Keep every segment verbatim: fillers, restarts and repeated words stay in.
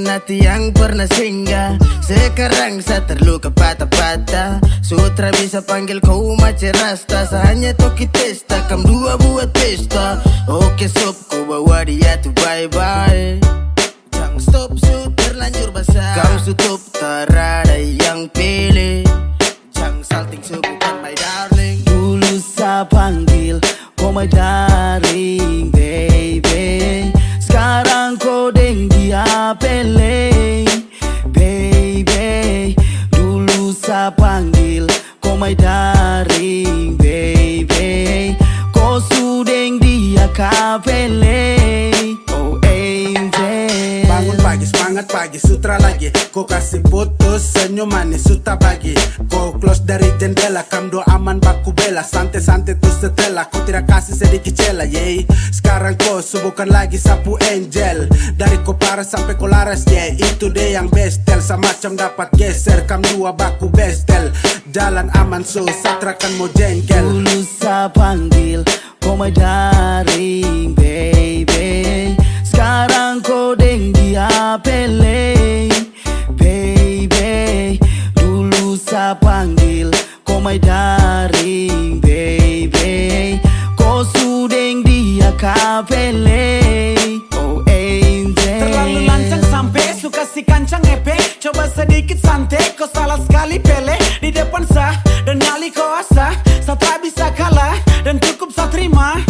Nanti yang pernah singgah, sekarang sa terluka patah-patah. Sutra bisa panggil kau mace rasta, sa hanya toki testa, kam dua buat pesta. Oke sob, ko bawa dia tu bye-bye. Jang stop, su terlanjur basah. Kam su top, tarada yang pilih. Jang salting su bukan my darling. Dulu sa panggil ko my darling, baby. Sekarang ko deng dia pele, baby. Dulu sa panggil ko my darling, baby. Ko su deng dia ka pele, oh angel. Bangun pagi, semangat pagi, sutra lagi. Ko kasih putus, senyum manis, sutra bagi. Ko close dari jendela, kam dua aman baku bela. Sante-sante tu setelah, ko tidak kasih sedikit cela, yey. Sekarang ko su bukan lagi sapu angel. Dari ko parah sampai ko laras, yeah. Itu de yang bestel, sa macam dapat geser. Kam dua baku bestel, jalan aman, so sa tra akan mau jengkel. Dulu sa panggil ko my darling, baby. Sekarang ko deng dia pele, baby. Dulu sa panggil ko my darling, baby. Ko su deng dia ka pele, oh angel. Terlalu lancang sampe su kasih kancang epe. Coba sedikit sante, ko salah sekali pele. Di depan sa dan nyali ko asa, sa tra bisa kalah dan cukup sa terima.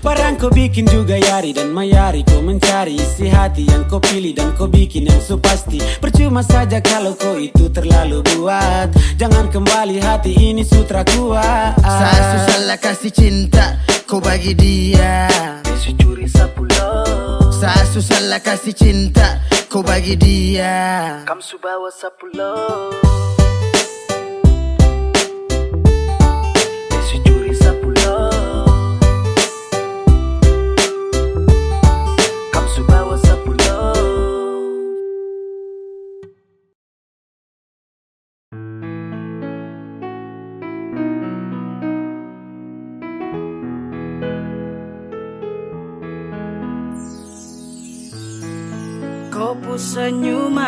Barang ko bikin juga yari dan mayari, ko mencari isi hati yang ko pilih dan ko bikin yang su pasti. Percuma saja kalau ko itu terlalu buat. Jangan kembali, hati ini sutra kuat. Sa su salah kasih cinta, ko bagi dia. Dia su curi sa pu love. Sa su salah kasih cinta, ko bagi dia. Kam su bawa sa pu love. Dia su curi sa pu love. Kam su bawa sa pu love. Ko pu senyuman,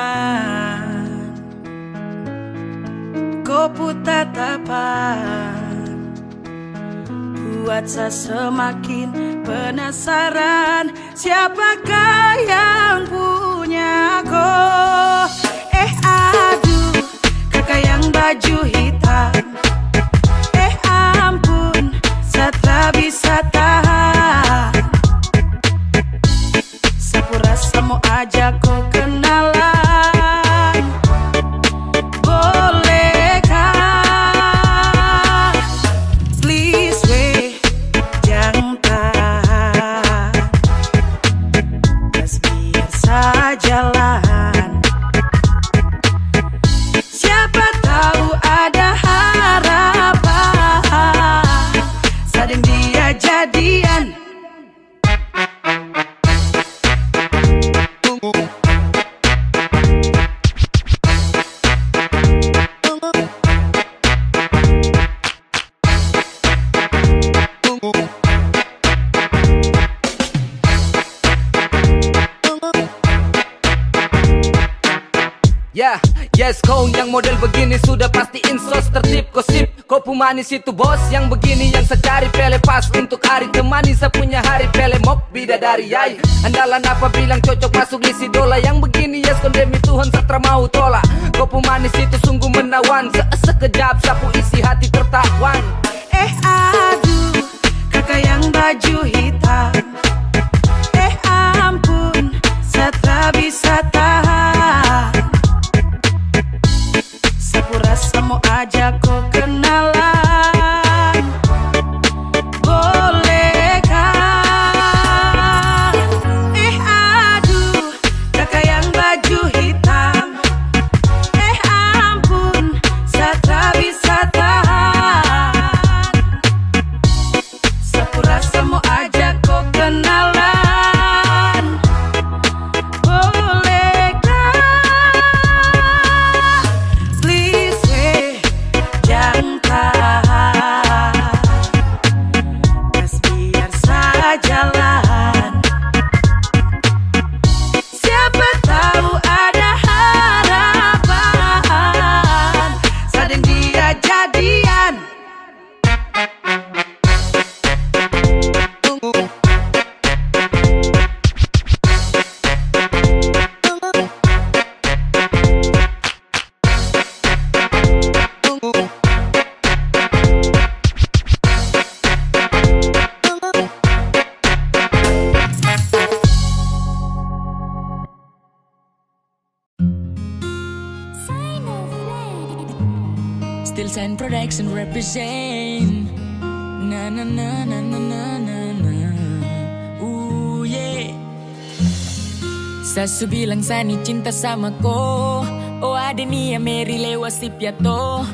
ko pu tatapan buat sa semakin penasaran, siapakah yang punya ko? Eh aduh, kakak yang baju hitam. Eh ampun, sa tra bisa tahan. Sa pu rasa mo ajak ko kenalan. Bolehkah? Please weh, jang tahan. Gas biar sa jalan. Siapa tahu ada harapan. Sa deng dia jadian. Ya, yes, kau yang model begini sudah pasti insos, tertib, gosip. Ko pu manis itu bos, yang begini yang sa cari, pele pas untuk hari, temani sa punya hari, pele mok bidadari, yai. Andalan apa bilang cocok masuk list idola, yang begini yes, kon demi Tuhan sa tra mau tolak. Ko pu manis itu sungguh menawan, se sekejap sa pu isi hati tertawan. Eh aduh, kakak yang baju hitam. Eh ampun, sa tra bisa tahan. Sa pu rasa mo ajak ko kenalan. Bolehkah? Eh aduh, kakak yang baju hitam. Eh ampun, sa tra bisa tahan. Sa pu rasa mo ajak ko kenalan. Boleh Tilsen Production represent. Na na na na na na na na. Ooh yeah. Sa su bilang sa ni cinta sama ko. Oh ade nia Mary lewa si piato.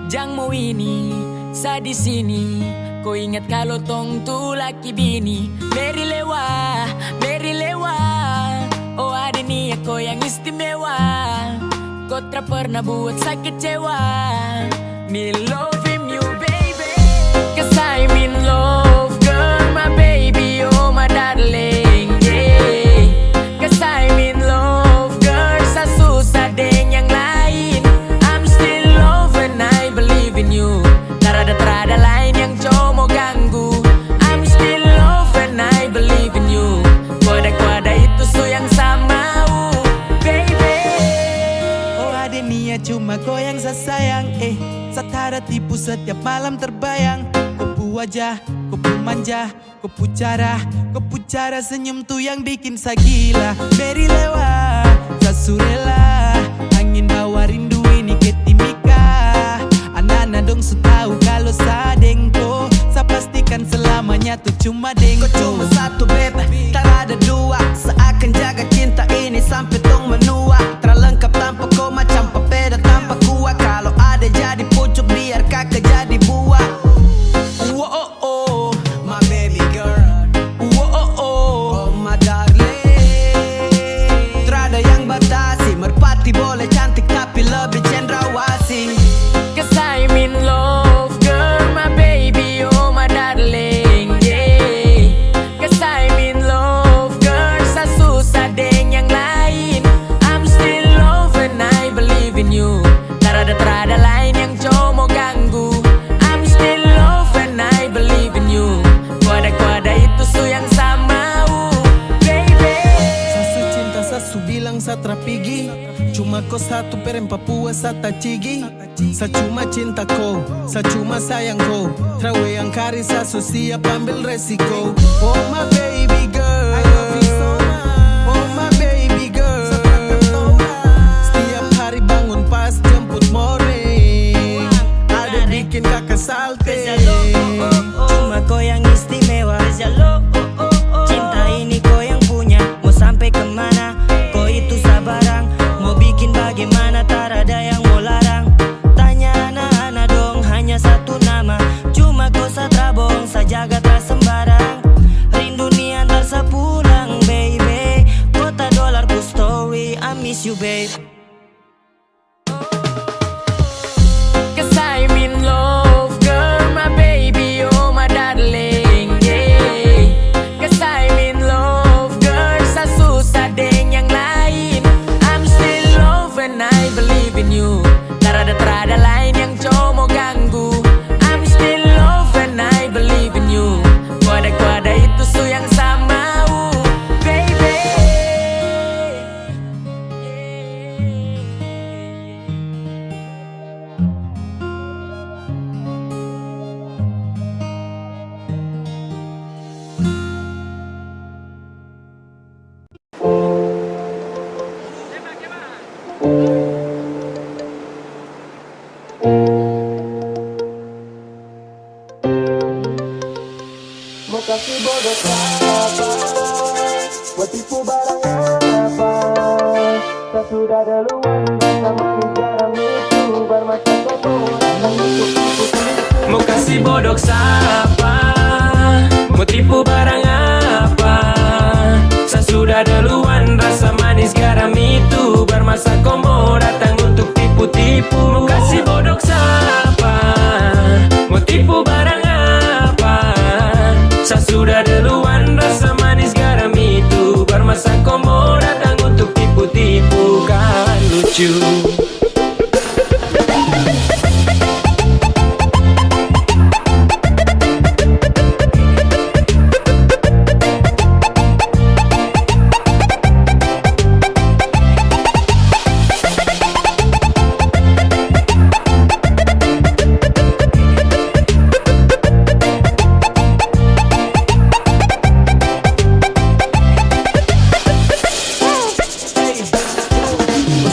Jang mau ini, sa di sini. Ko ingat kalo tong tu laki bini. Mary lewa, Mary lewa. Oh ade nia ko yang istimewa. Ko tra pernah buat sa kecewa. Me loving you, baby. Cause I'm in love, girl, my baby, oh my darling, yeah. Cause I'm in love, girl, sa susah deng yang lain. I'm still love and I believe in you. Tarada, tarada lain yang coba mo ganggu. I'm still love and I believe in you. Kuada, kuada itu su yang sa mau, baby. Oh ade nia cuma ko yang sa sayang, eh. Sa tada tipu setiap malam terbayang. Ko pu wajah, ko pu manja, ko pu cara, ko pu cara senyum tu yang bikin sa gila. Mary lewa, sa su rela. Angin bawa rindu ini ke timika. Anak-anak dong su tahu kalau sa deng ko. Sa pastikan selamanya tu cuma deng ko. Ko cuma satu, babe, tarada dua. Sa akan jaga cinta ini sampai tong menua. Tra lengkap tanpa ko, macam papeda tanpa kuah. Kalau ada jadi pucuk, biar kaka jadi buah. Whoa, oh, oh, my baby girl. Whoa, oh, oh, oh, my darling. Trada yang batasi, merpati boleh cantik tapi lebih cendrawasih. Cause I'm in love, girl, my baby, oh my darling, yeah. Cause I'm in love, girl, sa susah deng yang lain. I'm still love and I believe in you. Tarada, tarada lain yang coba mo ganggu. I'm still love and I believe in you. Kuada, kuada itu su yang sa mau, baby. Sa su cinta, sa su bilang sa tra pigi. Cuma ko satu, perem Papua sa ta cigi. Sa cuma cinta ko, sa cuma sayang ko. Trawe yang kari, sa su siap ambil resiko. Oh my baby girl, oh my baby girl. Setiap hari bangun pas jemput morning, ada bikin kaka salting. Cuma ko yang istimewa. Cinta ini ko yang punya. Mo sampai kemana? Ko itu sa barang. Mo bikin bagaimana? Tarada yang mo larang. Tanya anak-anak dong, hanya satu nama. Cuma ko sa tra bohong, sa jaga tra sembarang. Rindu ni antar sa pulang, baby. Kota dolar ku story, I miss you, babe. Cause I'm in love, girl, my baby, oh my darling, yeah. Cause I'm in love, girl, sa susah deng yang lain. I'm still love and I believe in you. Tarada, tarada lain yang coba mo ganggu. I'm still love and I believe in you. Kuada, kuada itu su yang sa mau, baby. Mo kasi bodoh sapa? Mo tipu barang apa? Sa sudah duluan rasa manis garam itu, baru masa ko mau datang untuk tipu-tipu. Mo kasi bodoh sapa? Mo tipu barang apa? Sa sudah duluan rasa manis garam itu, baru masa ko mau datang untuk tipu-tipu. Mo kasi bodoh sapa? Mo tipu barang apa? Sa sudah duluan rasa manis garam itu, baru masa ko mau datang untuk tipu-tipu, kan lucu.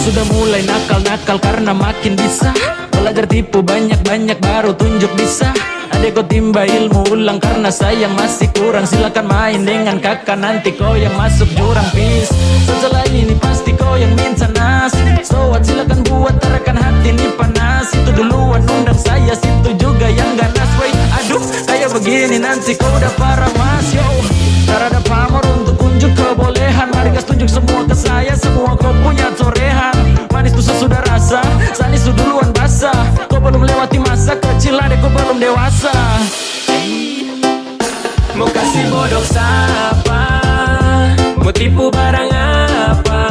Sudah mulai nakal-nakal karena makin bisa. Belajar tipu banyak-banyak baru tunjuk bisa. Adek ko timba ilmu ulang karena sayang masih kurang. Silakan main dengan kakak, nanti ko yang masuk jurang. Peace. Setelah ini pasti ko yang minta nas. So what, silakan buat tarakan hati ni panas. Itu duluan undang saya, situ juga yang ganas. Wait, aduh, kayak begini nanti ko udah parah mas. Yo, tarada pamor untuk unjuk kebolehan. Mari kas tunjuk semua ke saya, semua ko punya torehan. Manis tuh sesudah rasa, sani su duluan basah. Ko belum lewati masa kecil, adek ko belum dewasa. Mo kasi bodok sapa? Mo tipu barang apa?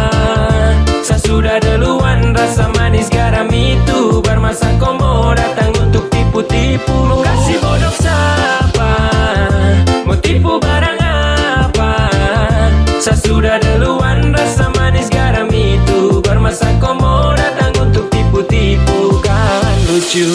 Sa sudah duluan rasa manis garam itu. Baru masa ko mo datang untuk tipu-tipu. Mo kasi bodok sapa? Mo tipu barang apa? Sa sudah duluan rasa manis garam itu. Baru masa ko mo datang untuk tipu-tipu kan lucu.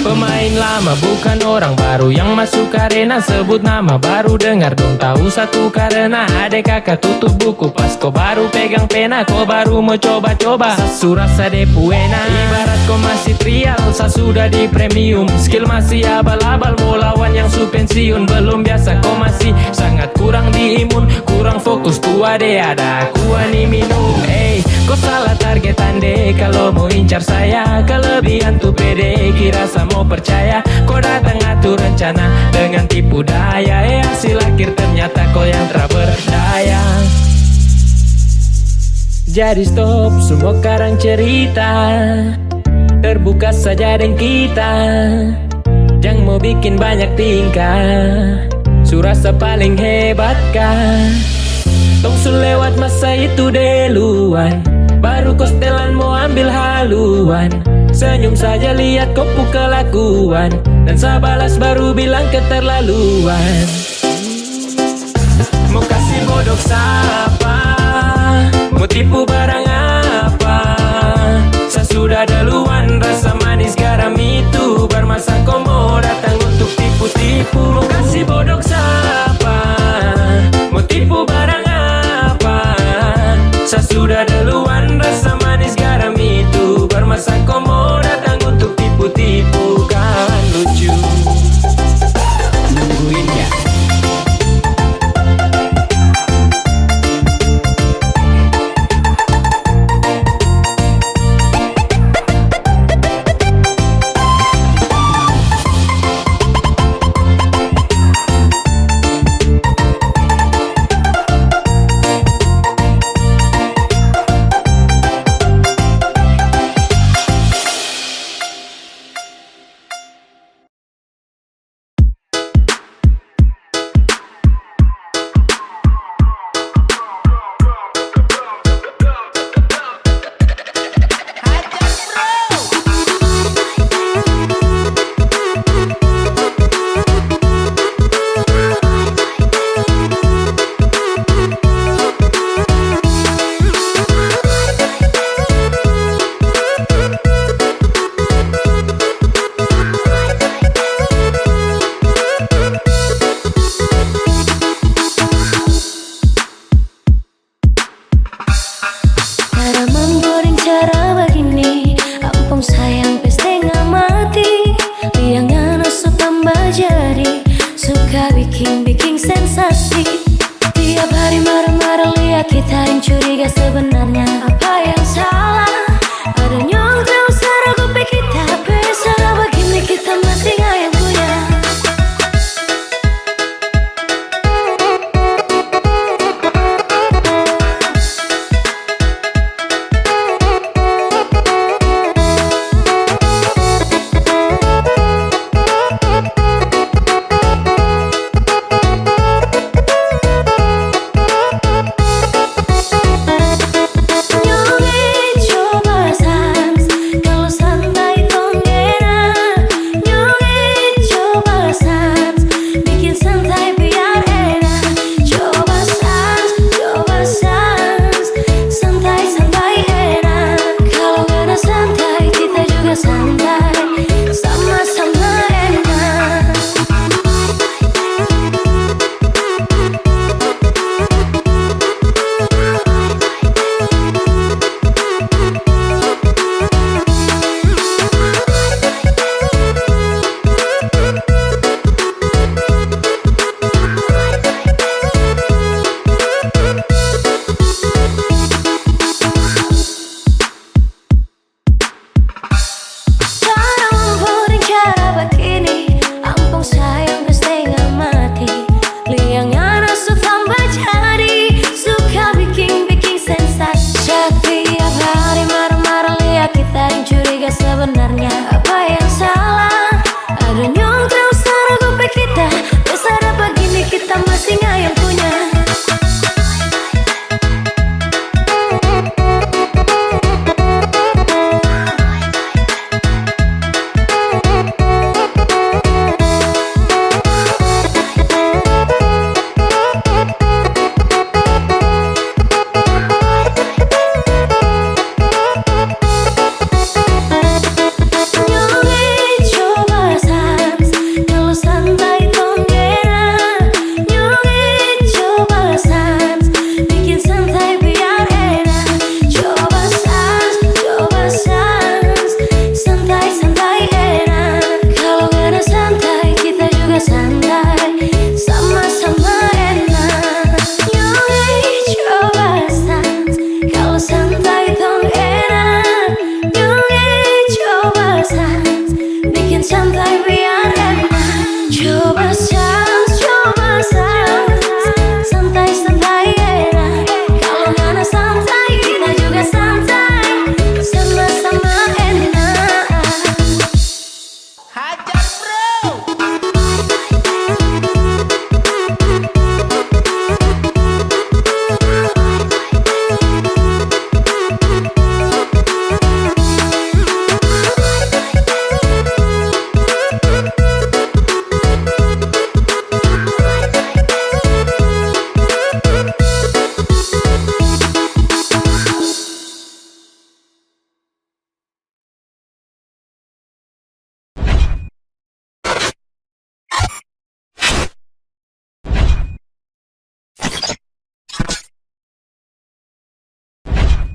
Pemain lama bukan orang baru yang masuk arena. Sebut nama baru dengar dong, tahu satu karena adek kakak tutup buku pas ko baru pegang pena, ko baru mau coba-coba. Sa su rasa de puena. Ibarat ko masih trial, sa sudah di premium. Skill masih abal-abal, mau lawan yang su pensiun belum biasa. Ko masih sangat kurang di imun, kurang fokus, tua de ada aqua ni minum. Ei, ko salah target ande kalau mau incar saya. Kelebihan tu pede, kira sa mau percaya. Ko datang atur rencana dengan tipu daya. Eh, hasil akhir ternyata ko yang tra berdaya. Jadi stop semua karang cerita, terbuka saja deng kita. Jang mau bikin banyak tingkah, su rasa paling hebat kah? Tong su lewat masa itu duluan, baru ko setelan mau ambil haluan. Senyum saja lihat ko pu kelakuan, dan sa balas baru bilang keterlaluan. Mo kasi bodok sapa? Mo tipu barang apa? Sa sudah duluan rasa manis garam itu. Baru masa ko mo datang untuk tipu-tipu. Mo kasi bodok sapa? Mo tipu barang apa? Sa sudah duluan rasa manis garam itu. Baru masa ko mo datang untuk tipu-tipu kan lucu. Nungguin ya.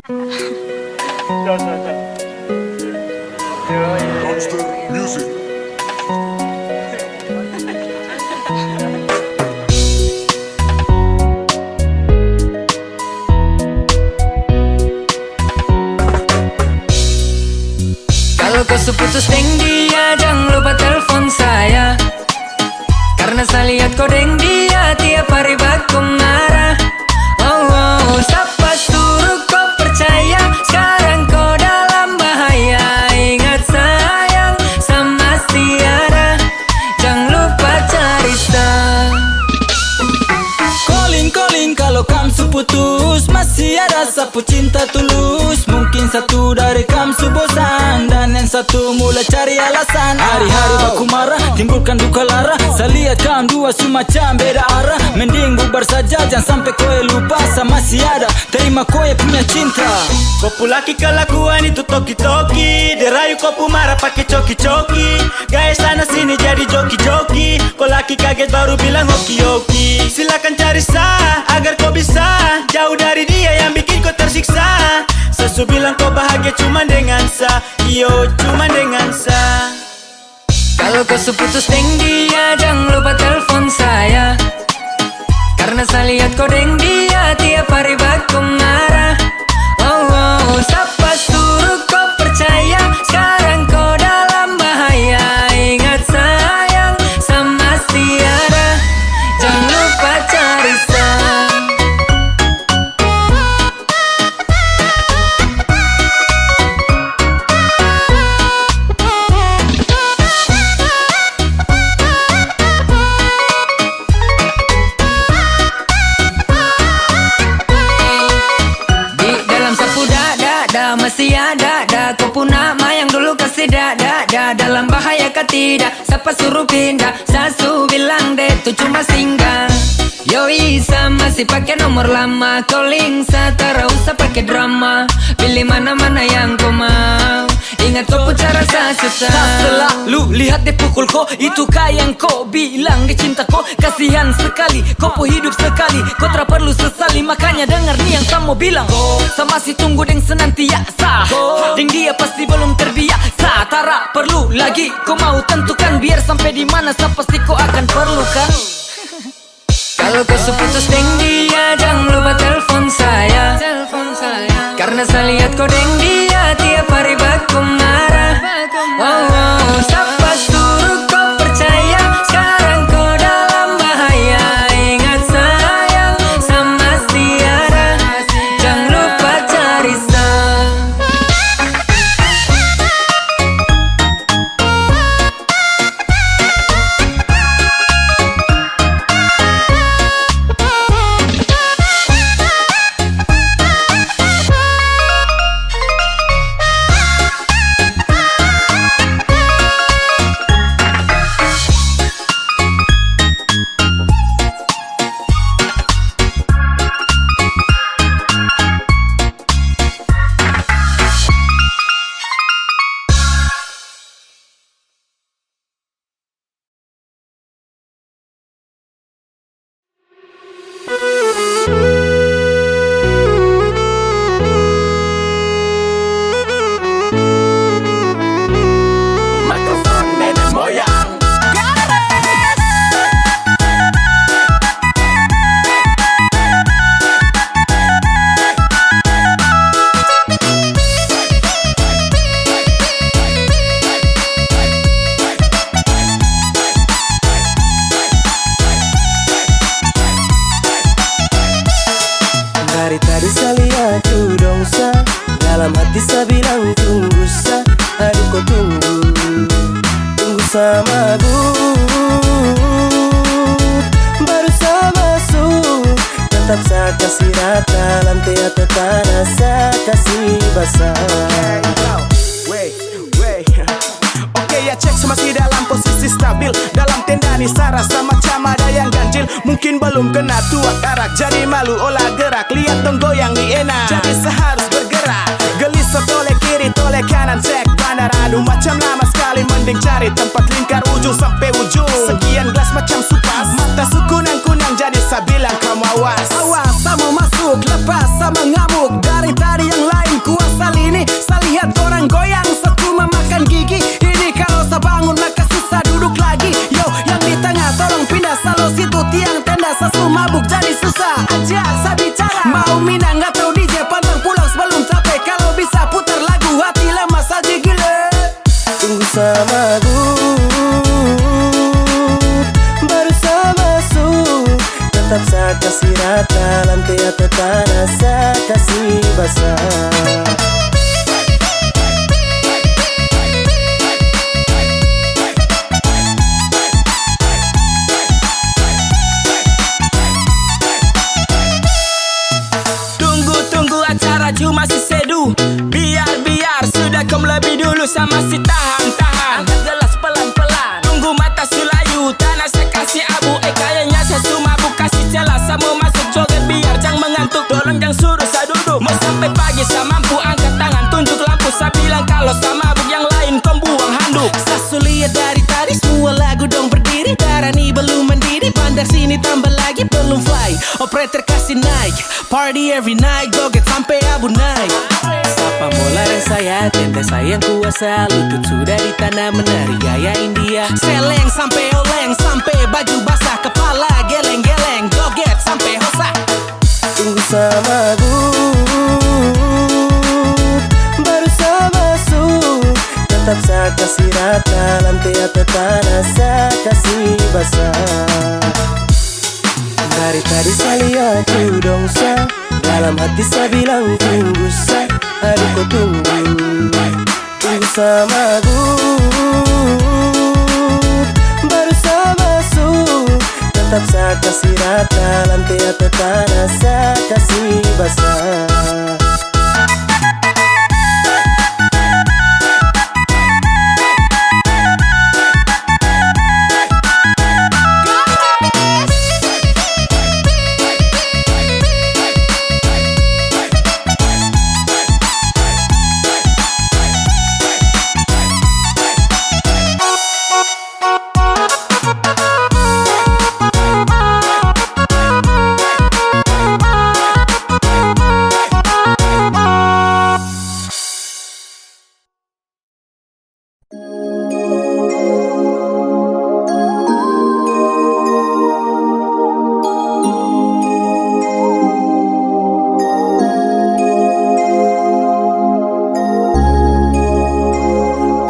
Gangster music. Kalau kau su putus deng dia, jangan lupa telepon saya. Karena sa lihat kau deng dia tiap hari baku marah. Oh, oh, sapa suruh kau percaya? Sekarang kau dalam bahaya. Ingat sayang, sa masih ada. Jangan lupa cari sa. Calling, calling, kalau kam su putus, masih ada sa pu cinta tulus. Mungkin satu dari kam su bosan, dan yang satu mulai cari alasan. Hari-hari baku marah, timbulkan duka lara. Sa lihat kam dua su macam beda arah. Mending bubar saja, jangan sampai koe lupa sa masih ada. Terima koe punya cinta. Ko pu laki kelakuan itu toki-toki, dia rayu ko pu marah pake coki-coki. Gaya sana sini jadi joki-joki. Ko laki kaget baru bilang oki-oki. Silakan cari sa, agar ko bisa jauh dari dia yang bikin ko tersiksa. Sa su bilang ko bahagia cuman dengan sa, iyo, cuman dengan sa. Kalau kau su putus deng dia, jangan lupa telepon saya. Karena sa lihat kau deng dia tiap hari baku marah. Oh, oh, sapa suruh kau percaya? Sekarang kau dalam bahaya. Ingat sayang, sa masih ada. Jangan lupa cari sa. Di dalam sa pu dada, da, masih ada, da. Ko pu nama yang dulu kasih da, da, da. Dalam bahaya ka tidak, sapa suruh pindah? Sa su bilang de tu cuma singgah. Yoi, sa masih pake nomor lama. Calling sa, tara usah pake drama. Pilih mana-mana yang ko mau. Ingat ko pu cara sa suka. Sa selalu lihat de pukul ko. Itu ka yang ko bilang de cinta ko. Kasihan sekali, ko pu hidup sekali. Ko tra perlu sesali, makanya dengar ni yang sa mau bilang. Ko, sa masih tunggu deng senantiasa. Ko, deng dia pasti belum terbiasa. Tara perlu lagi ko mau tentukan, biar sampai di mana sa pasti ko akan perlukan. Kalau ko su putus deng dia, jangan lupa telepon saya. Karena sa lihat ko deng dia tiap hari baku marah. Oh, oh, sapa suruh ko percaya? Sekarang ko dalam bahaya. Ingat sayang, sa masih ada. Jangan lupa cari sa. Dari tadi sa lihat tu dong sa, dalam hati sa bilang tunggu sa. Aduh ko tunggu, tunggu sa mabuk, baru sa masuk. Tetap sa kasih rata, lantai atau tanah sa kasih basah. Weh, weh. Oke ya, cek, sa masih dalam posisi stabil. Dalam tenda ni sa rasa macam ada yang ganjil. Mungkin belum kena tuak arak, jadi malu olah gerak. Lihat dong goyang ni enak, jadi sa harus bergerak. Gelisah toleh kiri, toleh kanan, cek bandar. Aduh macam lama sekali, mending cari tempat lingkar ujung sampai ujung. Sekian gelas macam supas, mata su kunang-kunang, jadi sa bilang kamu awas. Awas, sa mau masuk, lepas sa mengamuk. Dari tadi yang Rasa. Tunggu, tunggu, acara cuma si sedu. Biar, biar, sudah kom lebih dulu sama si tahan, tahan. Angkat gelas pelan-pelan. Tunggu mata su layu, tanah sa kasih abu. Eh, kayaknya sa su mabuk, kasih celah, sa mau masuk joget, biar jang mengantuk. Tolong jang suruh sa duduk. Mau sampai pagi sa mampu, angkat tangan, tunjuk lampu. Sa bilang kalau sa mabuk, yang lain kom buang handuk. Sa su lihat dari tadi semua lagu dong berdiri. Darah ni belum mendidih, bandar sini tambah lagi belum fly. Operator kasih naik, party every night, joget sampai abu naik. Sapa mau larang saya, tenda saya yang kuasa. Lutut sudah di tanah, menari gaya India. Seleng sampai oleng, sampai baju basah, kepala geleng-geleng, joget sampai hosa. Tunggu sa mabuk, baru sa masuk. Tetap sa kasih rata, lantai atau tanah sa kasih basah. Dari tadi sa lihat tu dong sa, dalam hati sa bilang tunggu sa, aduh ko tunggu. Tunggu sa mabuk, baru sa masuk. Tetap sa kasih rata, lantai atau tanah sa kasih basah.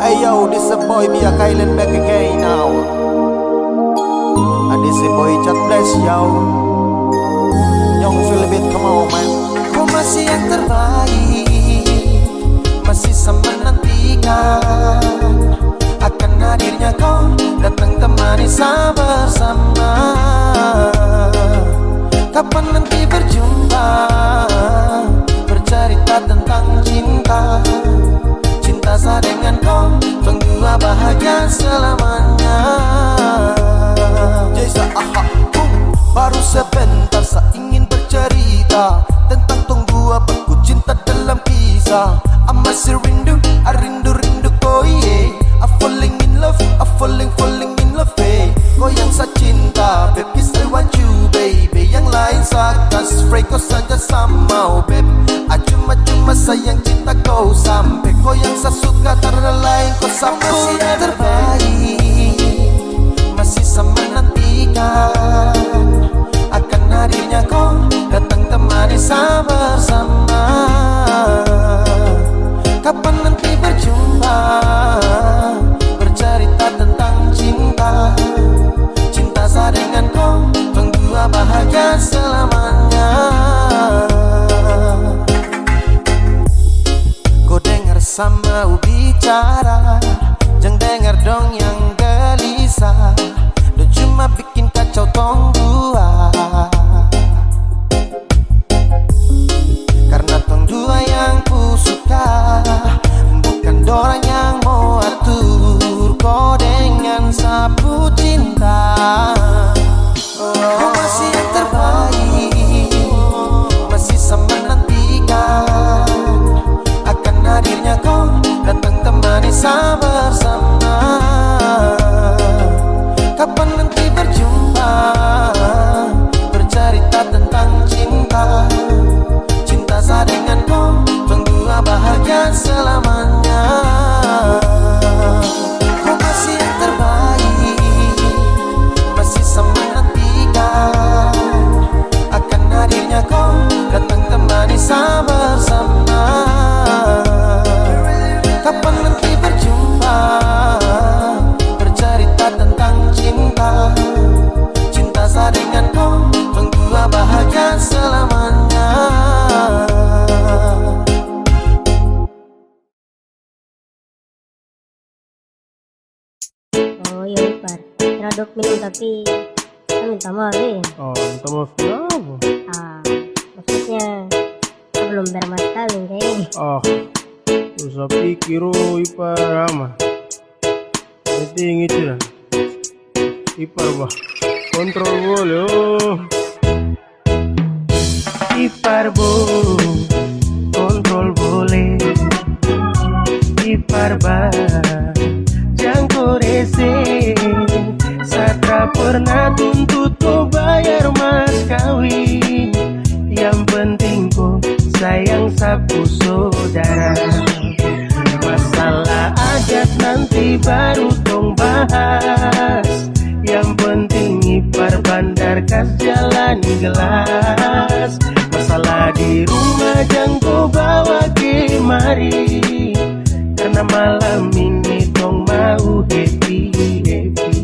Hey yo, this a boy Mia Kailen back again now. And this a boy Chat Bless, yo. Young Philip, come on, man. Kau masih yang terbaik, masih sa menantikan akan hadirnya kau datang temani sa bersama. Kapan nanti berjumpa, bercerita tentang cinta, cinta sa dengan kau, tong dua bahagia selamanya. Jesa, aha, boom. Baru sebentar sa ingin bercerita tentang tong dua baku cinta dalam kisah. I masih rindu, I rindu-rindu ko, yeah. I falling in love, I falling, falling in love, eh. Ko yang sa cinta, babe, is I want you, baby. Yang lain sa kasih free, ko saja sa mau, babe. I cuma, cuma sayang cinta ko sampe. Ko yang sa suka, tak ada lain, ko sa masih yang terbaik. Masih sa menantikan akan hadirnya kau datang temani sa bersama. Kapan nanti berjumpa, bercerita tentang cinta, cinta sa dengan kau, tong dua bahagia selamanya. Ko dengar sa mau bicara, jang dengar dong yang gelisah, dong cuma bikin kacau tong dua. Karna tong dua yang ku suka, bukan dorang yang mau atur ko dengan sa pu cinta. Kau masih yang terbaik, masih sa menantikan akan hadirnya kau datang temani sa bersama. Kapan nanti berjumpa, Oh iyo, ipar. Kira dok minum tapi sa minta maaf, eh. Oh, minta maaf kenapa? Ah, maksudnya sa belum bermas kawin, kayaknya. Ah, usah pikir, oh, ipar ama. Penting itu dah. Ipar bah. Kontrol boleh, oh. Ipar bo, kontrol boleh. Ipar ba, jangko rese. Sa tra pernah tuntut ko bayar mas kawin. Yang penting ko sayang sapu saudara. Masalah adat nanti baru tong bahas. Yang penting ipar bandar kas jalan gelas. Masalah di rumah jangko bawa kemari. Karena malam ini tong mau happy happy.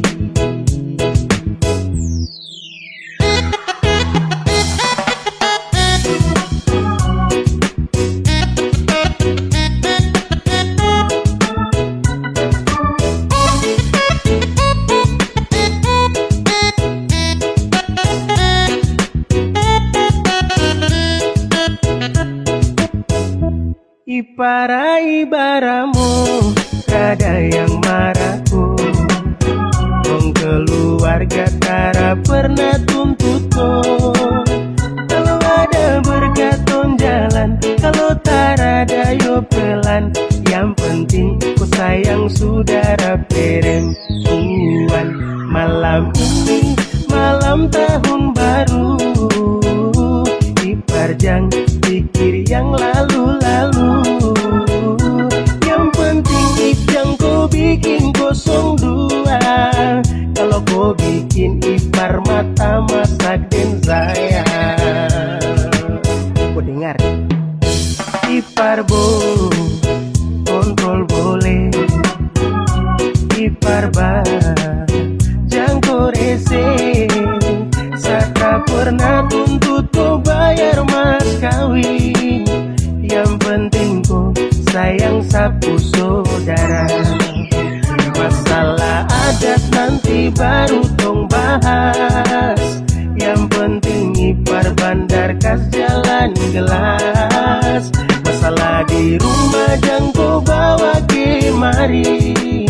Ipar ai baramo, kada yang marah ko. Kong keluarga tara pernah tuntut ko. Kalau ada berkat tong jalan, kalau tara ada yo pelan. Yang penting ko sayang saudara perempuan. Malam ini malam tahun baru. Ipar jang pikir yang lalu-lalu. Yang penting ipar jang ko bikin kosong dua. Kalau ko bikin ipar mata masak den saya. Ko dengar. Ipar bo, kontrol boleh. Ipar ba, jangko rese. Sa tra pernah tuntut ko bayar mas kawin. Yang penting ko sayang sapu saudara. Masalah adat nanti baru tong bahas. Yang penting ipar bandar kas jalan gelas. Masalah di rumah jangko bawa kemari.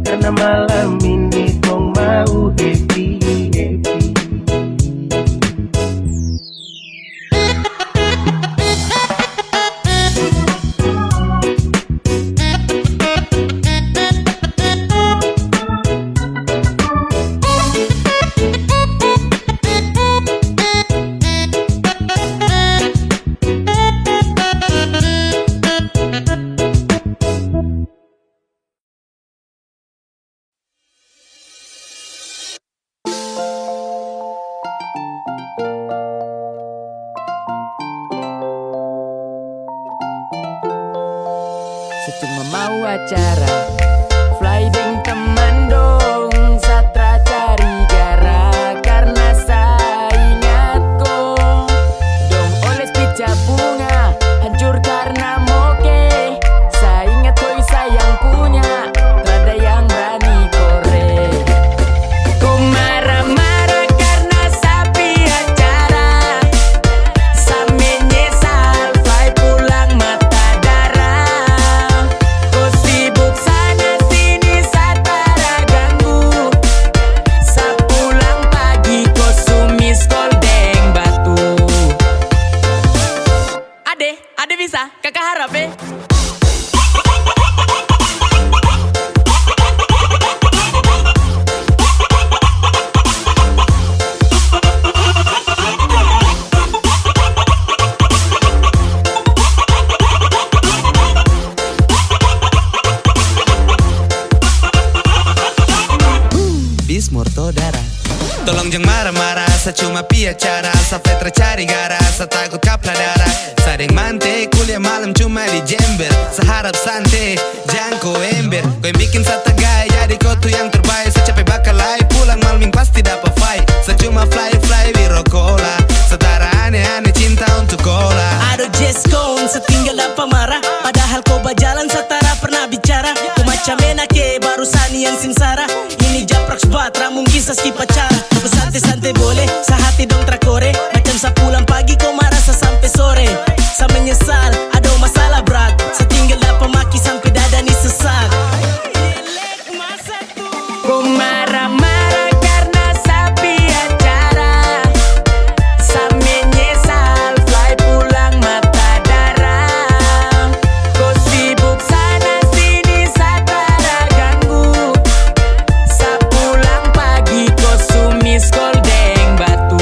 Karena malam ini tong mau happy happy. Sa cuma mau acara fly deng teman dong. Sa tra cari gara karna sa ingat ko. Dong oles pica bunga hancur karna moke. Sa ingat koi sa yang punya, trada yang brani kore. Ko marah-marah karna sa pi acara. Sa menyesal fly pulang mata darah. Ko sibuk sana sini sa tara ganggu. Sa pulang pagi ko su miss call deng batu. Ade, ade bisa, kaka harap e. Bis morto darah. Tolong jang marah-marah, sa cuma pi acara. Sa fly tra cari gara, sa takut kapla darah. Sa deng mante kuliah malam cuma di jember. Sa harap sante, jang ko ember. Ko yang bikin sa tagay, jadi ko tu yang terbaik. Sa cape bakalai, pulang malam ini pasti dapa fight. Sa cuma fly, fly, wiro kola. Sa tara ane-ane cinta untuk kola. Ado Jeskon, sa tinggal dapa marah. Padahal ko bajalan, sa tara pernah bicara. Ko macam enak ke, baru sani yang singsara. Ini Bat, ra mungkin sa skip acara. Ko sante-sante boleh, sa hati dong tra kore. Macam sa pulang pagi, ko marah sa sampe sore. Sa menyesal, ada masalah brat. Sa tinggal dapa maki sampe dada ni sesak. Ko marah-marah karna sa pi acara. Sa menyesal, fly pulang mata daram. Ko sibuk sana sini, sa tra ganggu. Sa pulang pagi, ko su miss call deng batu.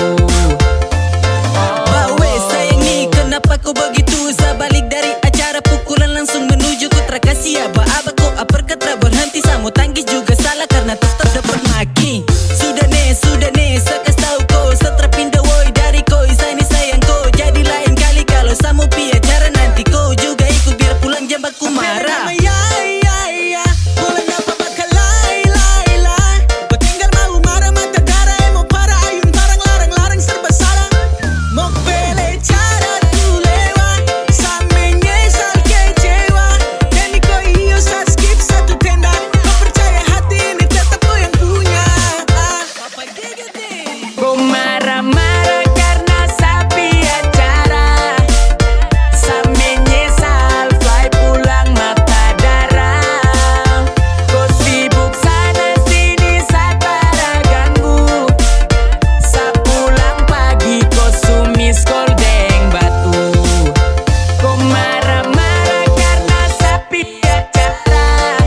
Bawe, sayang ni, kenapa ko begitu? Sa balik dari acara pukulan, langsung menuju ko tra kasi aba-aba, ko uppercut ra berhenti, sa mo tangkis juga salah karna tetap dapat maki. Sudah ne, sudah ne, sa kas tau ko, sa tra pinda woi dari ko, sa ini sayang ko. Jadi lain kali kalo sa mo pi acara, nanti ko juga ikut, biar pulang jam baku marah. Mo tinggal mau marah, mata darah, emo parah, ayun parang, larang-larang, serba salah. Mo pele cara tu lewat, sa menyesal kecewa. Demi ko iyo sa skip satu tenda. Ko percaya hati ini tetap ko yang punya. Ah. Ko marah-marah karna sa pi acara. Sa menyesal, fly pulang mata daram. Ko sibuk sana sini, sa tra ganggu. Sa pulang pagi, ko su miss call deng batu. Ko marah-marah karna sa pi acara.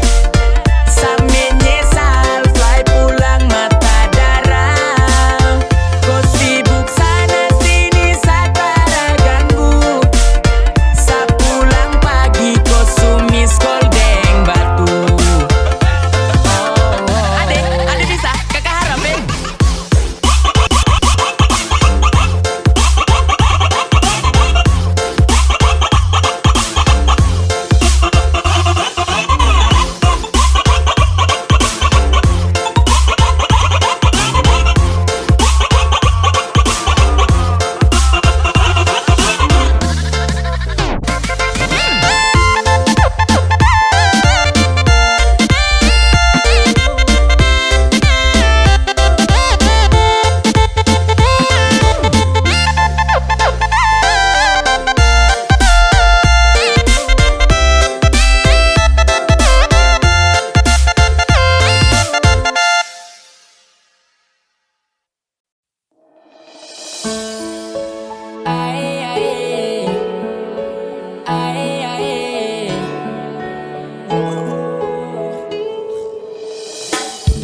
Sa menyesal, fly pulang mata daram. Ko sibuk sana sini, sa tra ganggu. Sa pulang pagi, ko su miss call deng batu. Ade, ade bisa, kaka harap, eh. Ae, ae. Ae, ae.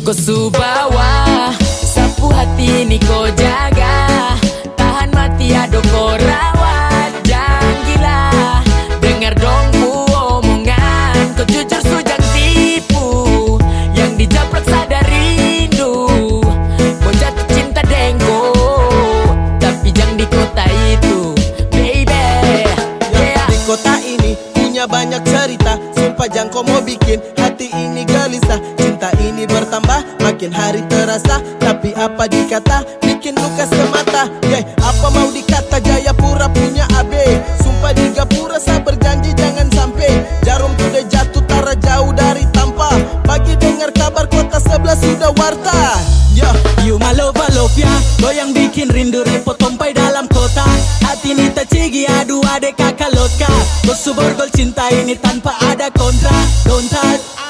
Ko su bawa, sapu hati ni ko jaga. Tahan mati ado ko rawat, jang gila. Dengar dong pu omongan, ko jujur su jang tipu. Yang di japrak sadar rindu, mo jatuh cinta deng ko, tapi jang di kota itu, baby. Yeah. Di kota ini punya banyak cerita, sumpah jang ko mo bikin hati ini gelisah. Cinta ini bertambah, makin hari terasa, tapi apa dikata, bikin luka semata. Yeah, apa mau dikata, Jayapura punya A B. Sumpah di gapura sa berjanji jangan sampe. Jarum sudah jatuh, tara jauh dari tampa. Pagi dengar kabar kota sebelah sudah warta. Yeah. You my love, I love ya. Ko yang bikin rindu repot tompai dalam kota. Hati ni tacigi, aduh ade kakak lotka. Ko su borgol cinta ini tanpa ada kontra. Don't touch.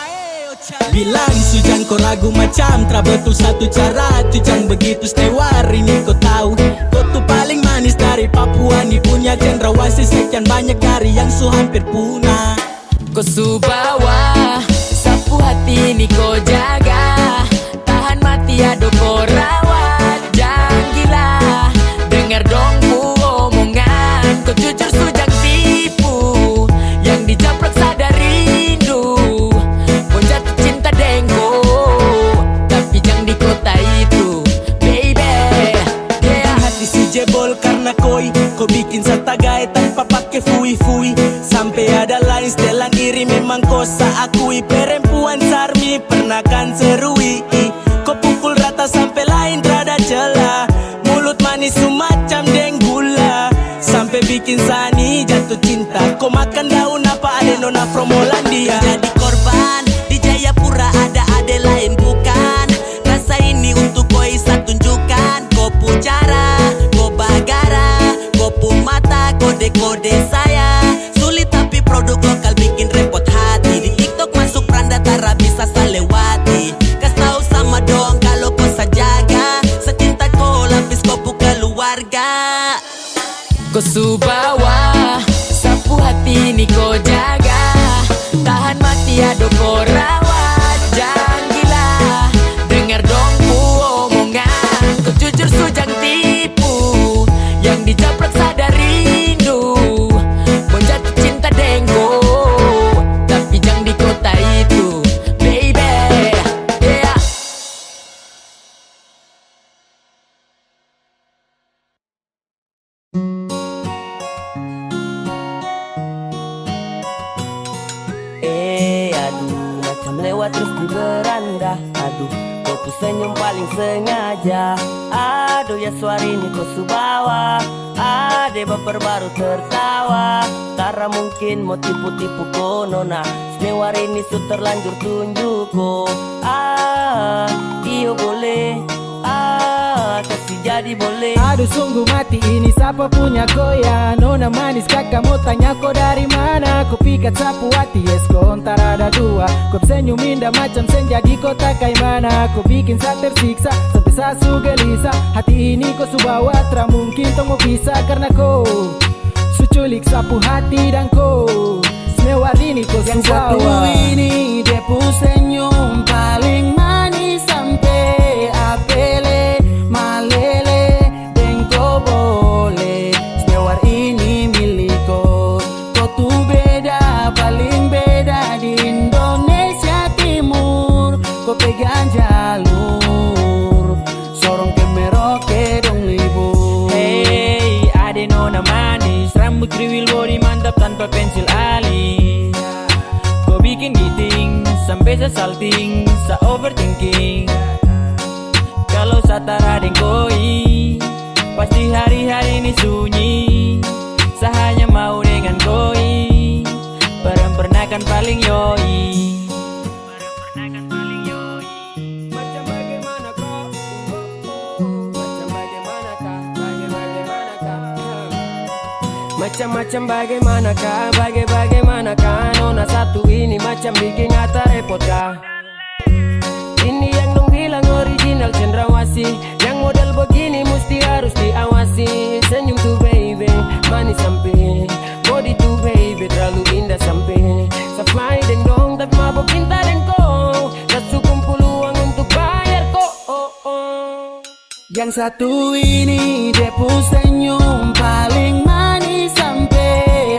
Bilang su jang ko ragu macam tra betul satu cara. Tu jang begitu stewar ini ko tau. Ko tu paling manis dari Papua ni punya cendrawasih. Sekian banyak dari yang su hampir punah. Ko su bawa, sapu hati ni ko jaga. Tahan mati ado ko rawat, jang gila. Dengar dong pu omongan, ko jujur su jang tipu. Yang di japrak sadar rindu, mo jatuh cinta deng ko, tapi jang di kota itu, baby. Yeah. Hati su jebol karna koi, ko bikin sa tagae tanpa pake fui-fui. Sampe ada lain setelan iri, memang ko sa akui. Perempuan sarmi pernah kan serui. Ko pukul rata sampe lain trada celah. Mulut manis su macam deng gula. Sampe bikin sa ni jatuh cinta. Ko makan daun apa, ade nona from Hollandia? Jadi korban di Jayapura, ada ade lain bukan? Ras Lewat terus di beranda. Aduh, ko pu senyum paling sengaja. Aduh ya, suara ini ko su bawa. Ade baper baru tertawa. Tara mungkin mo tipu-tipu ko, nona. Semewar ini su terlanjur tunjuk ko. Ah, iyo boleh. Ah, kasih jadi boleh. Aduh, sungguh mati, ini sapa punya ko ya? Nona manis, kaka mo tanya ko dari mana? Ko pikat sapu hati, yes, ko ontar ada dua. Ko senyum indah macam senja di kota kaimana. Ko bikin sa tersiksa, sampai sa su gelisah. Hati ini ko su bawa, tra mungkin tong mo bisa karena ko su culik sapu hati dan ko. Semewar ini ko su bawa. Yang satu ini, de pu senyum paling manis sampe apele, malele, deng ko boleh. Semewar ini milik ko. Ko tu beda, paling beda di Indonesia Timur. Ko pegang jalur, sorong ke Merauke dong libur. Hei, ade nona manis, rambut kriwil, body mantap tanpa pensil alis. Ko bikin giting, sampe sa salting, sa overthinking. Kalau sa tara deng koi, pasti hari-hari ini sunyi. Sa hanya mau dengan koi, perang pernakan paling yoi. Macam bagaimana kah? Baga-, bagaimanakah? Macam-macam bagaimanakah? Baga-, bagaimanakah? Nona satu ini macam bikin ata repot kah? Ini yang dong bilang original cendrawasih. Yang model begini mesti harus diawasi. Senyum tu baby, manis sampe. Body tu baby, terlalu indah sampe. Sa fly deng dong, tapi mabok cinta deng ko. Sa su kumpul uang untuk bayar ko, oh, oh. Yang satu ini, de pu senyum paling manis sampe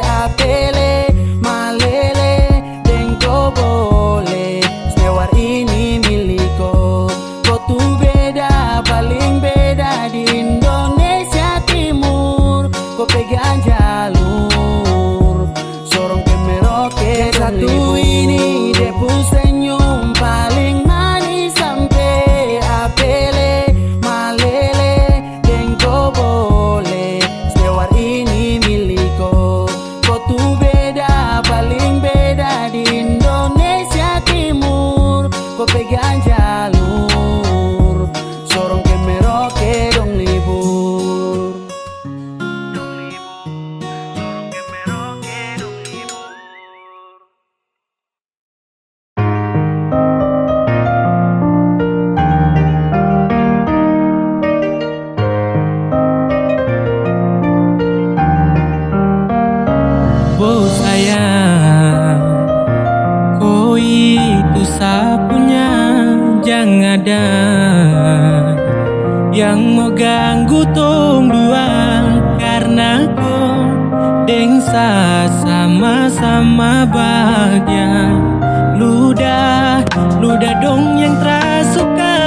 apele, malele, deng ko boleh. Semewar ini milik ko. Ko tu beda, paling beda di Indonesia Timur. Ko pegang jalur, sorong ke Merauke. Yang satu ini, de pu senyum paling manis sampe apele, malele, deng ko boleh. Semewar ini milik ko. Ko tu beda, paling beda di Indonesia Timur. Ko pegang jalur, sorong ke Merauke dong libur. Bo sayang, ko itu sa punya, jang ada yang mau ganggu tong dua, karena ko deng sa sama-sama bahagia. Luda, luda dong yang tra suka.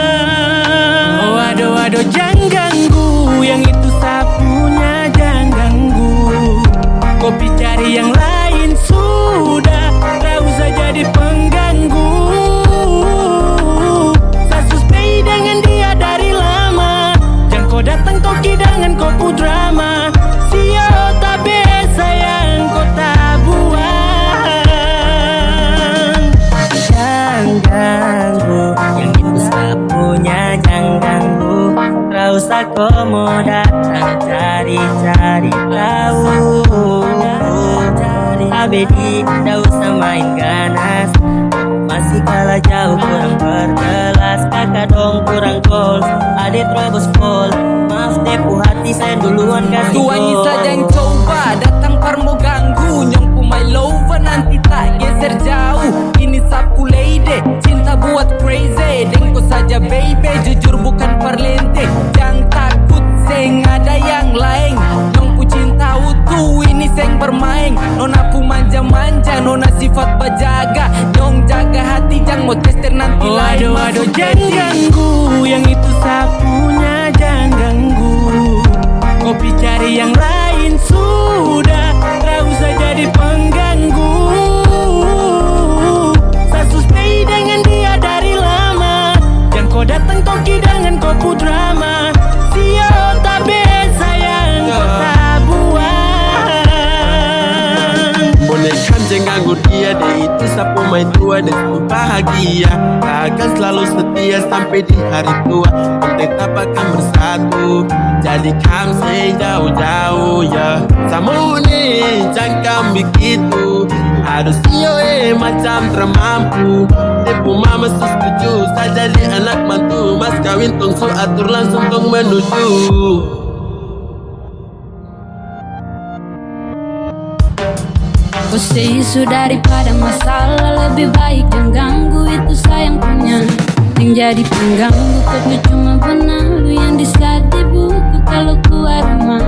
Oh, aduh, aduh, jang ganggu, yang itu sa punya, jang ganggu. Ko pi cari yang lain sudah, tra usah jadi pengganggu. Sa su stay dengan dia dari lama. Jang ko datang ko ki dengan ko pu drama. Sio tabe sayang ko ta buang. Jang ganggu, yang itu sa punya, jang ganggu. Tra usah ko mo datang cari-cari tahu. Abedi, nda usah main ganas. Masih kalah jauh, kurang perjelas. Kaka dong kurang goals, ade terobos gol. Maaf, de pu hati saya duluan kasih. Tuannya gol saja yang coba datang par mo ganggu. Nyong pu my lover nanti tak geser jauh. Ini sa pu lady, cinta buat crazy. Deng ko saja baby, jujur bukan parlente. Jang takut, seng ada yang lain. Nyong pu cinta utuh, ini seng bermain. Nona pu manja-manja, nona sifat bajaga. Nyong jaga hati, jang mo tester nanti. Oh, lain aduh, aduh, masuk jang hati. Ganggu, yang itu sa punya, jang ganggu. Ko pi cari yang lain sudah, tra usah jadi pengganggu. Sa su stay dengan Tua dan selalu bahagia, takkan selalu setia sampai di hari tua. Kita tetap akan bersatu, jadi kam seng jauh-jauh, ya. Samuni, jangkam begitu. Aduh, sio, eh, macam tramampu. Depu mama su setuju, sa jadi anak mantu. Mas kawin tong su atur, langsung tong menuju. Ko sei su daripada masalah, lebih baik jang ganggu, itu sa yang punya. Yang jadi pengganggu ko tu cuma benalu yang di saat di buku kalau keluar rumah.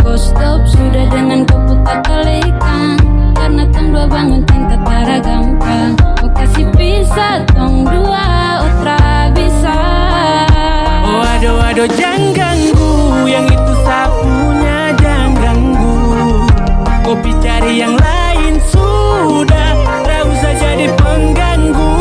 Ko stop sudah dengan ko putar kalekan, karena tong dua bangun cinta tara gampang. Ko kasih pisah tong dua, oh tra bisa. Oh ado, ado, jang ganggu, yang itu sa punya, jang ganggu. Ko pi cari yang lain sudah, tra usah jadi pengganggu.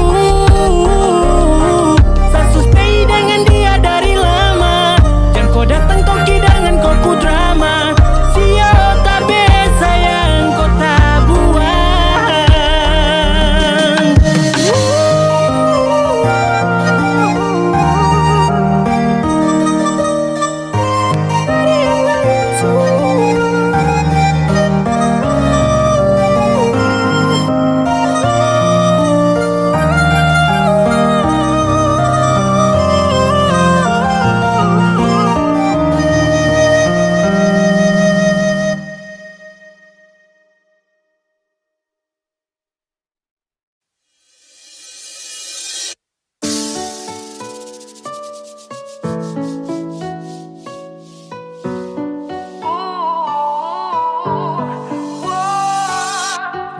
Sa su stay dengan dia dari lama, jang ko datang ko ki dengan ko pu drama. Sio, tabe sayang, ko ta buang.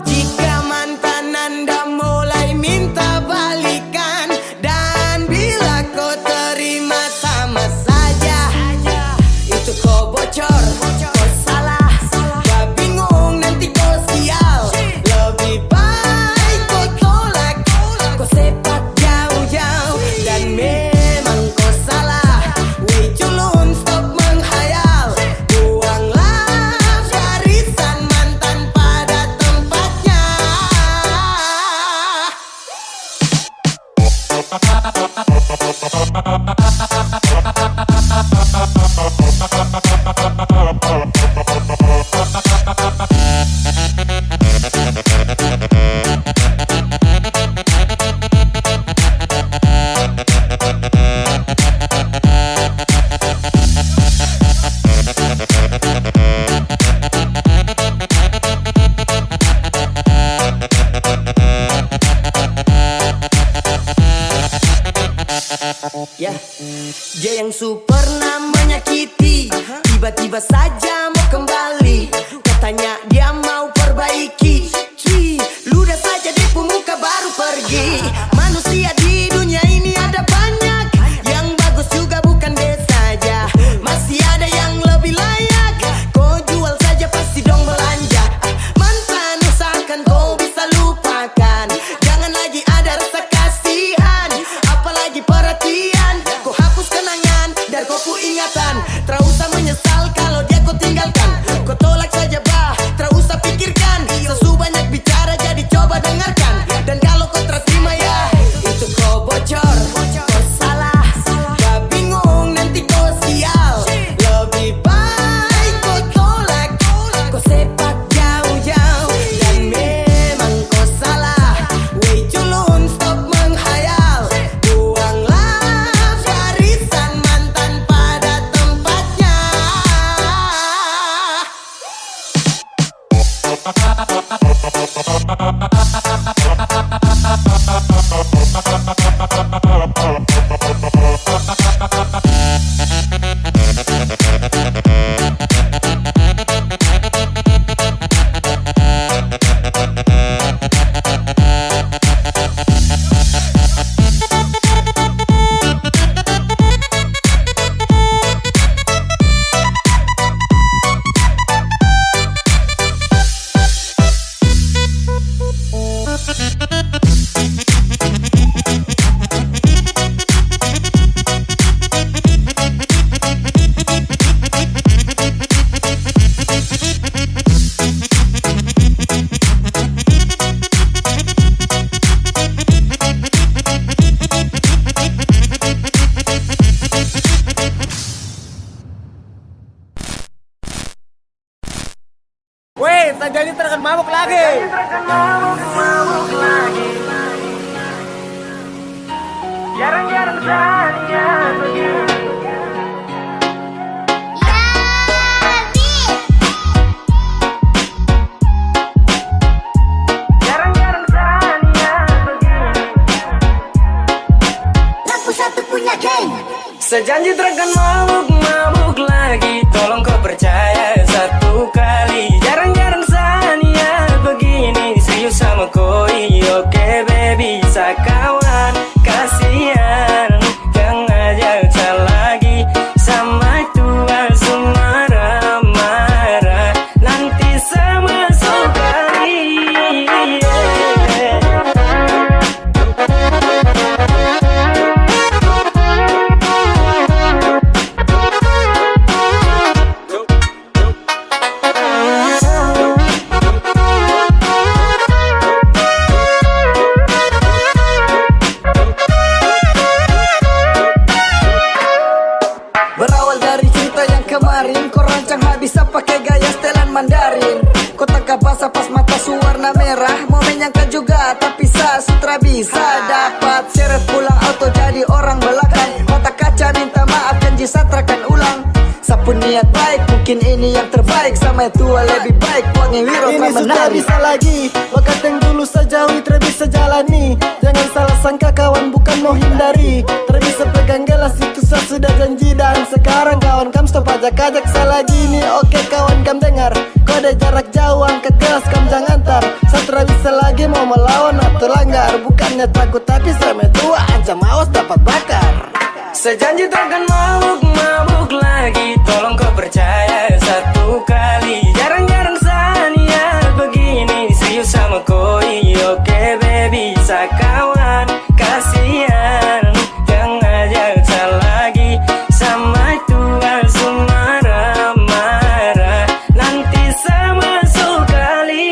Jika mantan Anda mulai minta balikan, dan bila ko terima sama saja, itu ko bocor, ko salah, babingung nanti ko sial. Lebih baik ko tolak, ko sepak jauh-jauh. Dan memang ko salah, weh culun, stop menghayal. Buanglah barisan mantan pada tempatnya. Ya, dia yang su pernah menyakiti, tiba-tiba saja mau kembali. Katanya dia mau perbaiki. Cih, ludah saja dia pu muka baru pergi. Manusia di dunia ini ada banyak, yang bagus juga bukan dia saja. Masih ada yang lebih layak. Ko jual saja pasti dong belanja. Mantan usahakan ko bisa lupakan. Jangan lagi ada rasa kasihan, apalagi perhatian. Ko hapus kenangan dari ko pu ingatan. Tra usah menyesal kalau dia ko tinggalkan. Ko tolak saja bah, tra usah pikirkan. Sa su banyak bicara, jadi coba dengarkan. Dan kalau ko tra terima ya, Sa janji tra akan mabuk-mabuk lagi. Tolong ko percaya satu kali. Jarang-jarang sa niat begini. Serius sama koi, oke baby, sa kawan. Kasihan, jangan ajak sa lagi. Sampai tua su marah-marah. Nanti sama sekali. Berawal dari cerita yang kemarin, ko rancang habis sa pake gaya setelan Mandarin. Ko tangkap basah pas mata su warna merah, mau menyangka juga tapi sa su tra bisa. Dapat seret pulang auto jadi orang belakang. Mata kaca minta maaf, janji sa tra akan ulang. Sa pun niat baik, mungkin ini yang terbaik. Sama yang tua lebih baik, wangi wiro ini tra menari. Ini sudah bisa lagi. Bakat yang dulu sa jauhi tra bisa jalani. Jangan salah sangka kawan, bukan mau hindari. Tra bisa pegang gelas, itu sa sudah janji. Dan sekarang kawan, kam stop ajak-ajak sa lagi ni. Oke kawan, kam dengar. Kode jarak jauh, angkat gelas, kam jangan tar. Sa tra bisa lagi mau melawan atau langgar. Bukannya takut tapi sa metua, ancam awas dapat bakar. Sa janji tra akan mabuk-mabuk lagi. Tolong ko percaya satu kali. Jarang-jarang sa niat begini. Serius sama koi, oke baby, sa kawan. Kasihan, jangan ajak sa lagi. Sampai tua su marah-marah. Nanti sama sekali.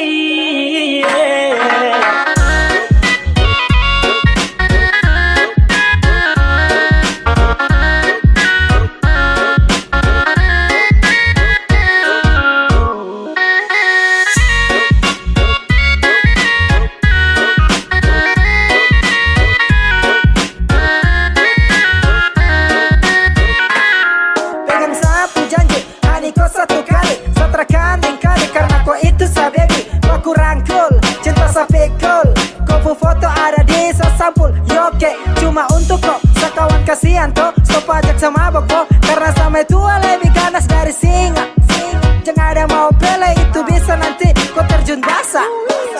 Pegang sa pu janji, ani ko satu kali. Sa tra akan ingkari karna ko itu sa baby. Baku rangkul, cinta sa pikul. Ko pu foto ada di sa sampul. Yoke, cuma untuk ko. Sa kawan kasihan to, stop ajak sa mabok ko. Karna sa metua lebih ganas dari singa. Jangan ada mau pele, itu bisa nanti ko terjun basah.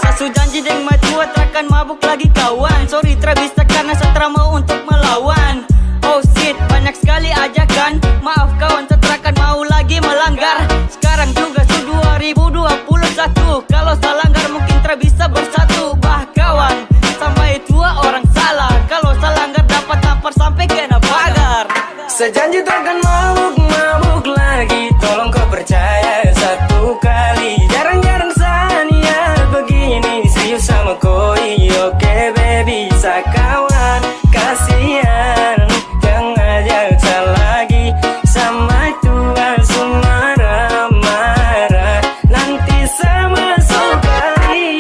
Sa su janji deng metua tra akan mabuk lagi kawan. Sorry tra bisa karna sa tra mau untuk melawan. Oh shit, banyak sekali ajakan. Maaf kawan, sa tra akan mau lagi melanggar. Sekarang juga su dua ribu dua puluh satu. Kalau sa langgar mungkin tra bisa bersatu. Bah kawan, sampai tua orang salah. Kalau sa langgar dapat tampar sampai kena pagar. Sa janji tra akan mabuk-mabuk lagi. Tolong ko percaya satu kali. Jarang-jarang sa niat begini. Serius sama koi, oke baby, sa kawan. Kasihan, jangan ajak sa lagi. Sampai tua su marah-marah. Nanti sama sekali.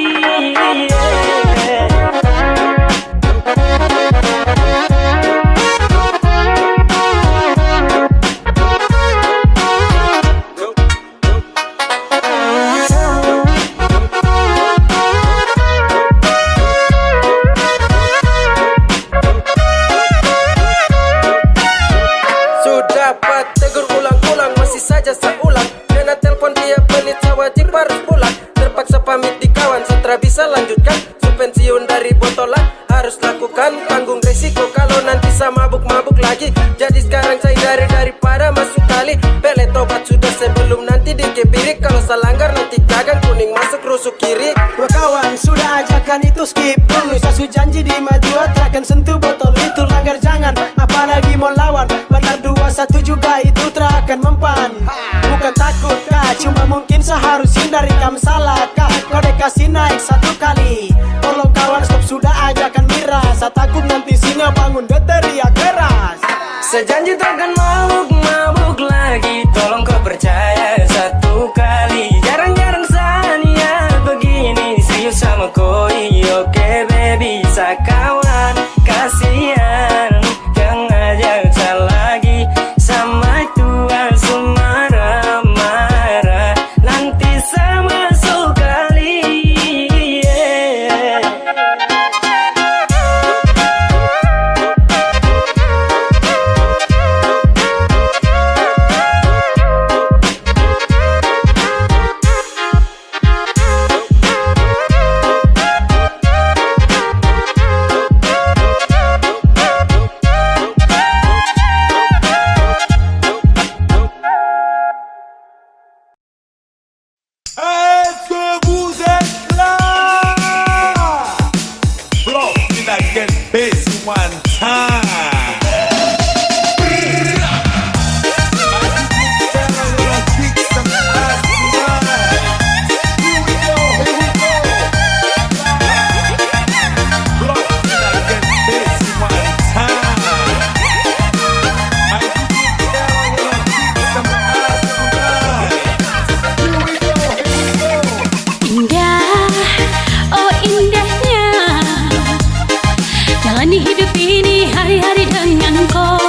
Su dapat tegur ulang-ulang, masih saja sa ulang. Kena telpon tiap menit, sa wajib harus pulang. Terpaksa pamit di kawan, sa tra bisa lanjutkan. Su pensiun dari botolan, harus lakukan, tanggung resiko kalau nanti sa mabuk-mabuk lagi. Jadi sekarang sa hindari daripada masuk kali. Pele tobat sudah sebelum nanti dikebiri. Kalau sa langgar nanti gagang, kuning masuk rusuk kiri. Wah kawan, sudah ajakan itu skip dulu. Sa su janji di metua tra akan sentuh botol itu, langgar jangan, apalagi mau lawan. Bandar dua satu juga itu tra akan mempan. Bukan takut kah, cuma mungkin sa harus hindari. Kam salah kah, kode kasih naik satu kali. Tolong kawan stop sudah ajakan miras. Sa takut nanti singa bangun, dia teriak keras. Sa janji tra akan mabuk-mabuk lagi. Tolong ko percaya satu kali. Jarang-jarang sa niat begini. Serius sama koi, oke baby, sa kawan. Kasihan, jangan ajak sa lagi. Sampai tua su marah-marah. Nanti sama sekali, yeah. Like that bass one time. Indah, oh indahnya, jalani hidup ini hari-hari dengan kau.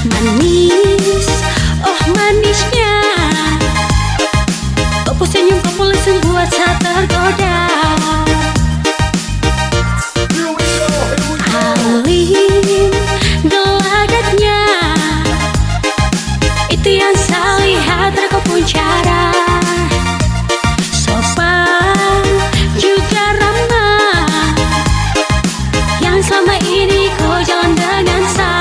Manis, oh manisnya, kau pun senyum, kau pun langsung buat saya tergoda. Alim gelagatnya, itu yang saya lihat dari kau pun cara. Sopan juga ramah, yang selama ini kau jalan dengan saya.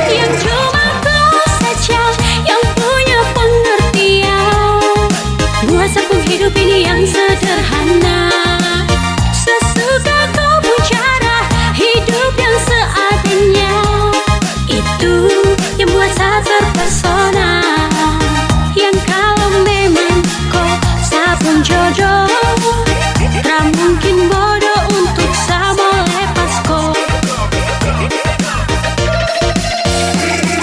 Yang cuma kau saja yang punya pengertian. Buat sepung hidup ini yang sederhana. Sesuka kau pun cara hidup yang seadanya. Itu yang buat saya terpesona. Yang kalau memang kau sabun jodoh, tak mungkin bodoh untuk sama lepas kau.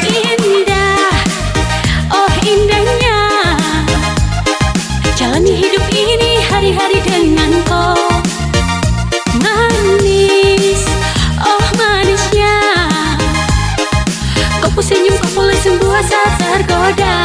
Indah, oh indahnya, jalani hidup ini hari-hari dengan kau. Manis, oh manisnya, kau pun senyum, kau pun langsung buat saya tergoda.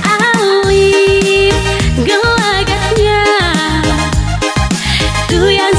Alim gelagatnya, itu yang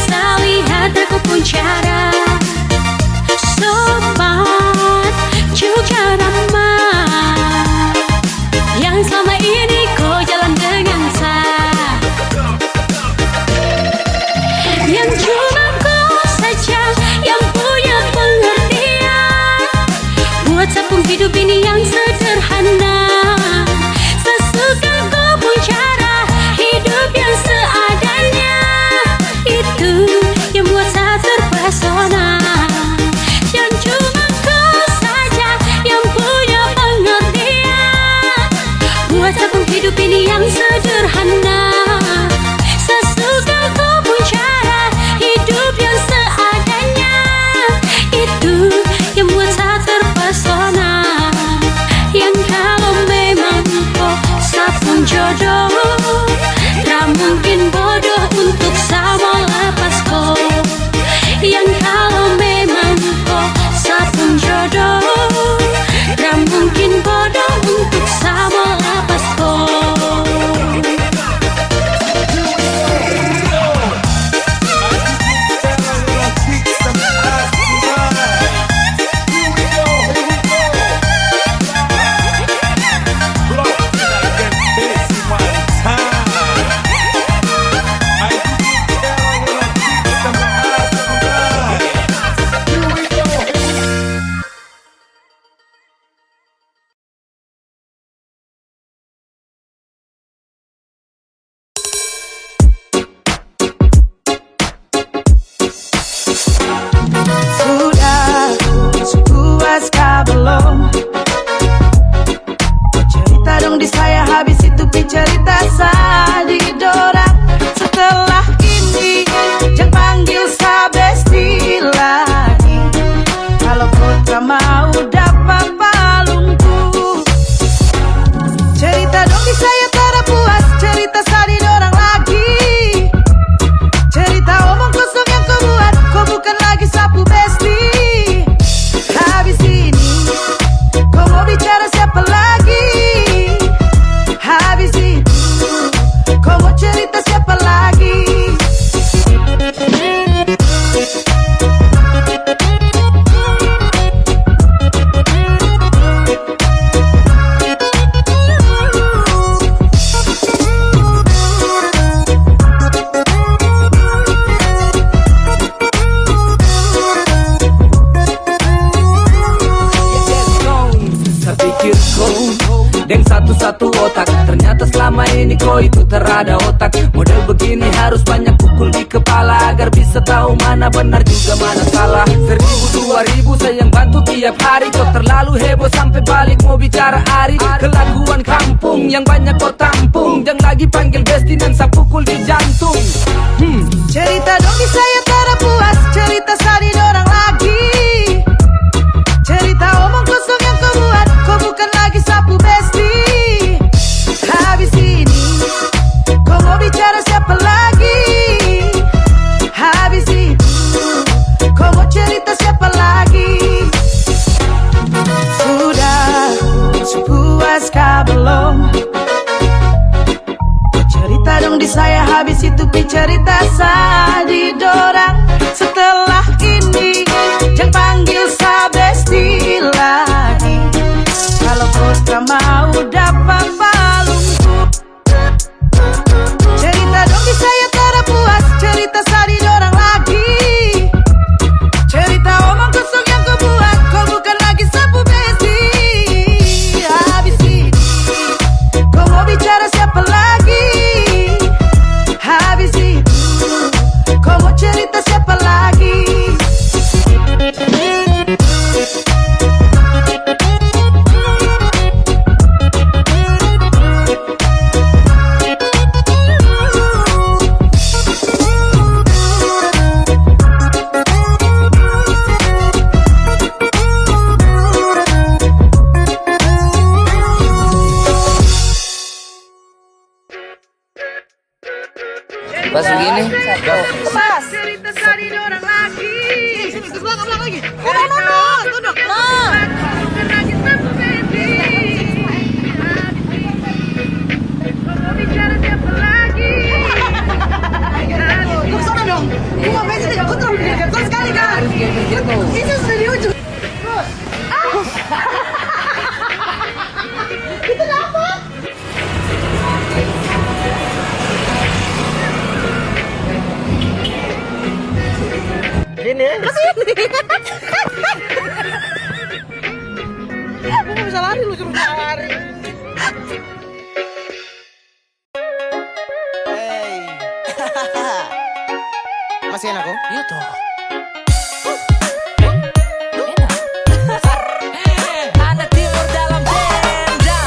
Itu tak ada otak. Model begini harus banyak pukul di kepala agar bisa tahu mana benar juga mana salah. Seribu dua ribu saya yang bantu tiap hari. Kau terlalu heboh sampai balik mau bicara ari. Kelakuan kampung yang banyak kau tampung. Yang lagi panggil besti dan sa pukul di jantung. Hmm. Cerita dong di saya tak ada puas. Cerita sa di dorang lagi. Cerita omong kosong yang kau buat. Kau bukan lagi sapu besti. Habis ini kau mau bicara siapa lagi? Habis itu kau mau cerita siapa lagi? Sudah, su puas ka belum? Cerita dong di saya, habis itu pi cerita sa di dorang. Setelah ini, jangan panggil sa besti lagi. Kalau kota mau dapat balum, cerita dong di saya tak ada puas. Cerita sa di dorang lagi. Cerita omong kosong yang kau buat. Kau bukan lagi sapu besti. Habis ini kau mau bicara siapa lagi? Habis itu kau mau cerita siapa lagi? Pas begini. Pas. Sini, sini, ke belakang, belakang lagi. No, no, no, no, tunduk. No. Lu ke sana dong. Gua ngapain sih? Gua terlalu dekat sekali, kan? Itu sudah di ujung. Terus. Ah. Itu kenapa? Sini. Ke sini. Aku nggak bisa lari, lu suruh lari. Hey. Masih enak, kok? Iya, toh. Anak timur dalam tenda.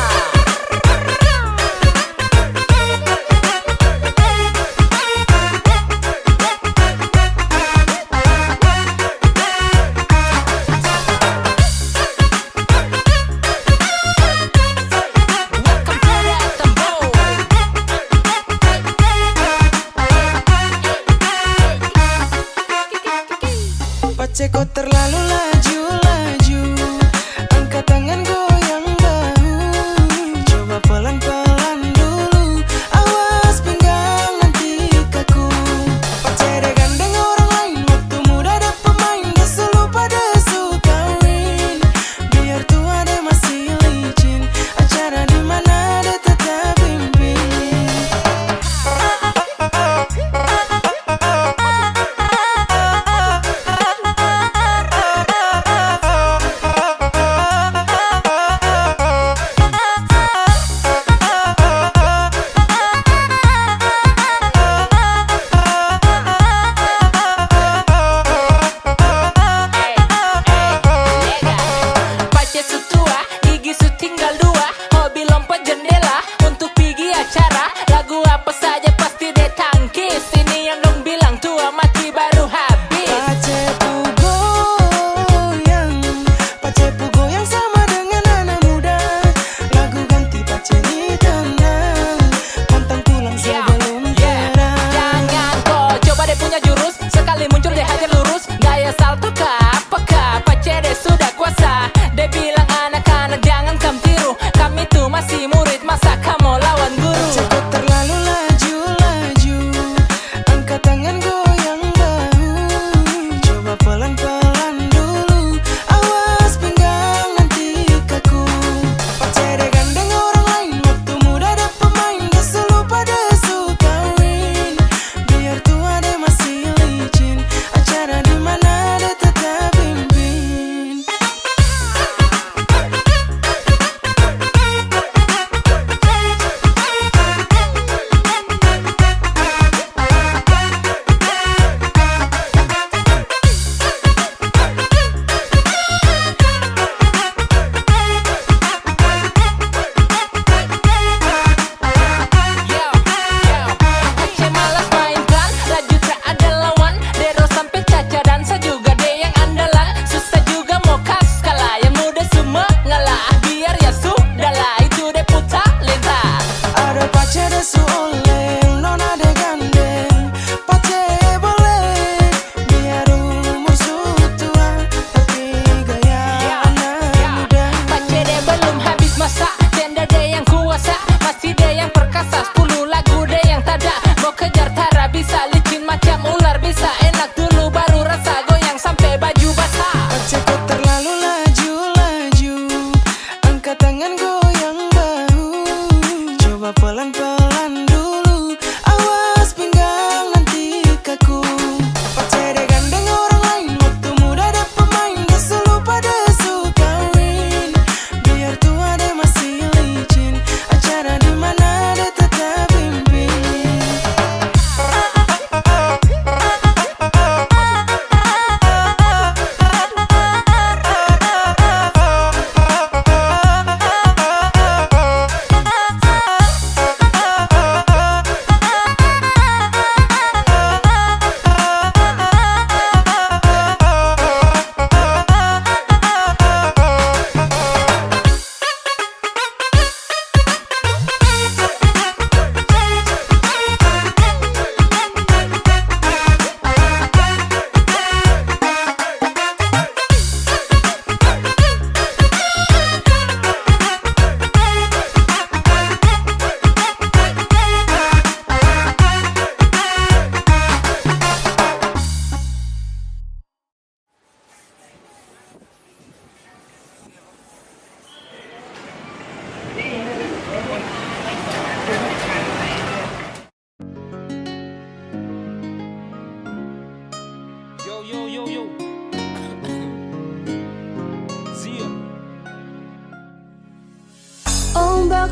Pace, kau terlalu laju-laju, angkat tangan, goyang bahu. Coba pelan-pelan dulu, awas pinggang nanti kaku. Pace, de gandeng orang lain, waktu muda de pemain, de su lupa de su kawin. Biar tua de masih licin, acara di mana de tetap pimpin.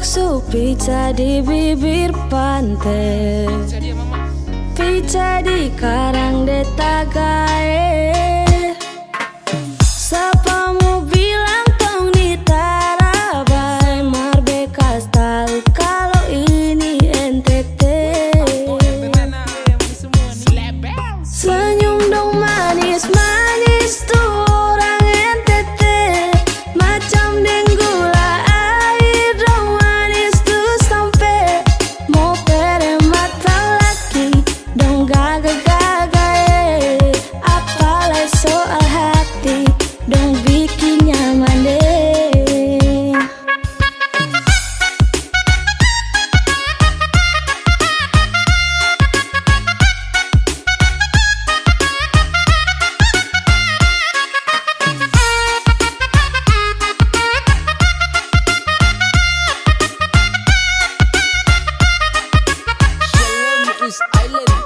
Su pica di bibir pante, pica di karang de tagae. Sapa mo bilang tong ni tara bae, mar bekas tahu kalo ini N T T. Senyum dong manis-manis tu orang N T T, macam deng gula air dong manis tu sampe mo pere mata laki dong gaga-gaga, eh. Apalai soal hati dong bikin nyaman deh. Shalom East Island.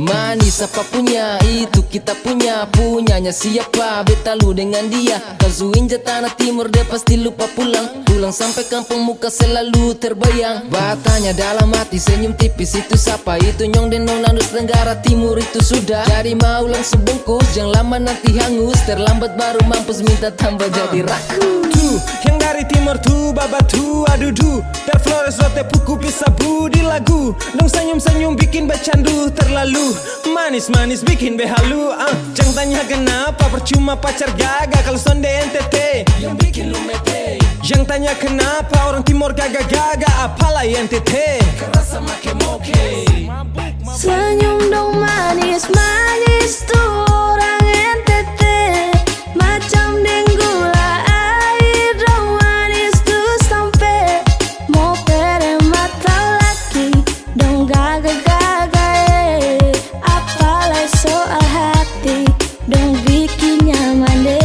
Manis apa punya, itu kita punya. Punyanya siapa? Beta lu dengan dia. Kazuin ja tanah timur, dia pasti lupa pulang. Pulang sampe kampung, muka selalu terbayang. Batanya dalam hati, senyum tipis, itu sapa? Itu nyong deng nona Nusa Tenggara Timur itu sudah. Jadi mau langsung bungkus, jang lama nanti hangus. Terlambat baru mampus, minta tambah jadi rakus. Tu, yang dari timur tu, babatu, adudu. Terflores rote puku, bisa budi lagu. Dong senyum-senyum bikin bacandu terlalu. Manis-manis bikin behalu, ah. Jang tanya kenapa, percuma pacar gaga kalo sonde N T T yang bikin lu mete. Jang tanya kenapa orang timur gaga-gaga, apalai N T T. Kerasa make moke. Senyum dong manis-manis tu orang N T T, macam deng gula air dong manis tu sampe mo pere mata laki. Dong gaga-gaga, eh, apalai soal hati, dong bikin nyaman deh.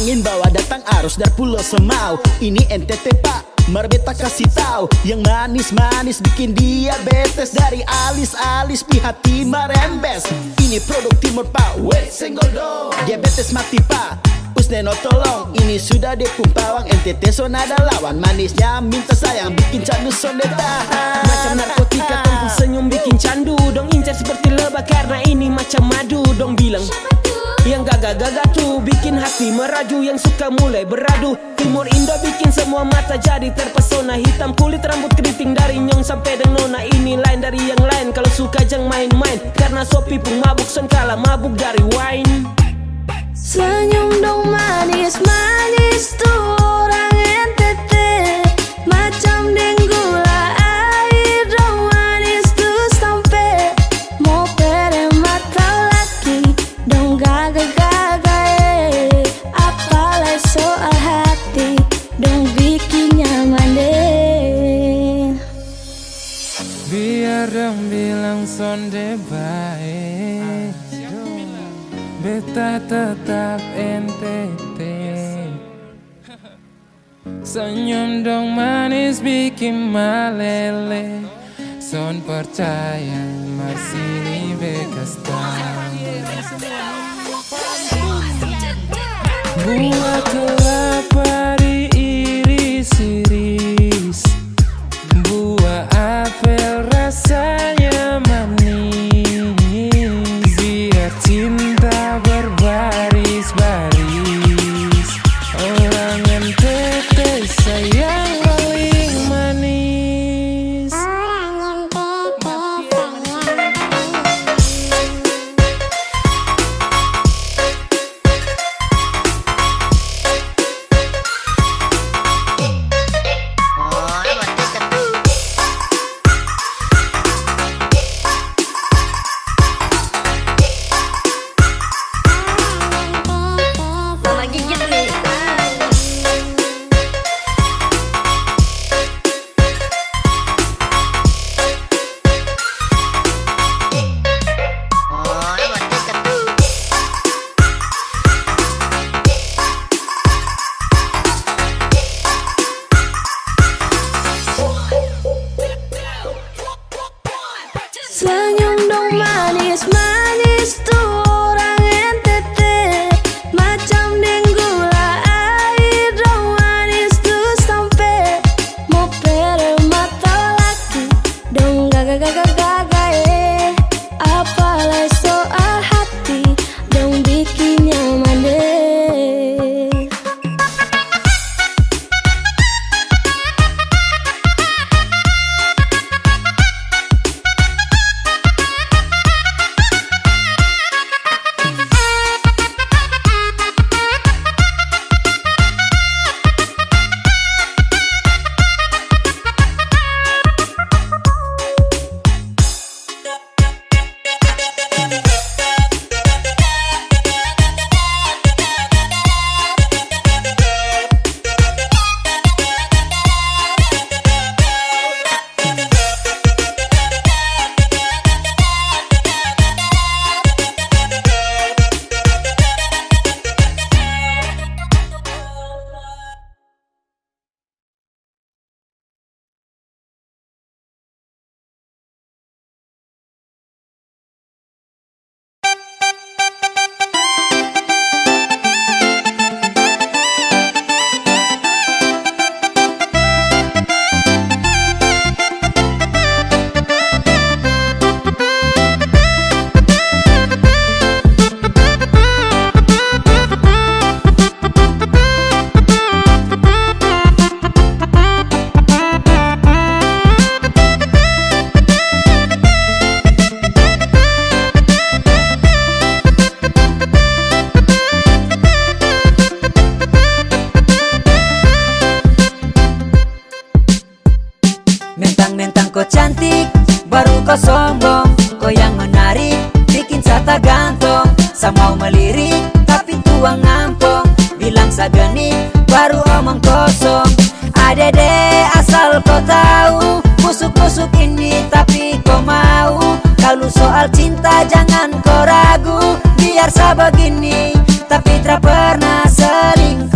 Angin bawa datang arus dari Pulau Semau. Ini N T T, Pak, mar beta kasih tau. Yang manis-manis bikin diabetes, dari alis-alis pi hati marembes. Ini produk timur, Pak, weh, senggol dong. Diabetes mati, Pak. Usneno tolong, ini sudah de pung pawang, N T T son ada lawan, manisnya minta sayang, bikin candu sonde tahan. Macam narkotika, tong pung senyum bikin candu, dong incar seperti lebah karena ini macam madu, dong bilang. Yang gaga-gaga tu bikin hati meraju, yang suka mulai beradu. Timur Indo bikin semua mata jadi terpesona, hitam kulit rambut keriting dari nyong sampe deng nona, ini lain dari yang lain, kalau suka jang main-main, karena sopi pung mabuk son kalah mabuk dari wine. Senyum dong manis-manis tu orang N T T, macam deng gula air dong manis tu sampe mo pere mata laki dong gaga-gaga, eh. Apalai soal hati dong bikin nyaman deh. Biar dong bilang sonde bae, beta tetap N T T. Senyum dong manis bikin malele. Son percaya masih bekas tang. Buah kelapa diiris-iris, buah apel rasanya manis. Biar cinta berbaris-baris, orang N T T sayang paling manis. Orang N T T sayang paling manis. Sombong, ko yang menarik, bikin sa tagantong. Sa mau melirik, tapi tuang ampong. Bilang sa genit, baru omong kosong. Adede, asal ko tahu, busuk-busuk ini tapi ko mau. Kalau soal cinta jangan ko ragu, biar sa begini, tapi tra pernah selingkuh.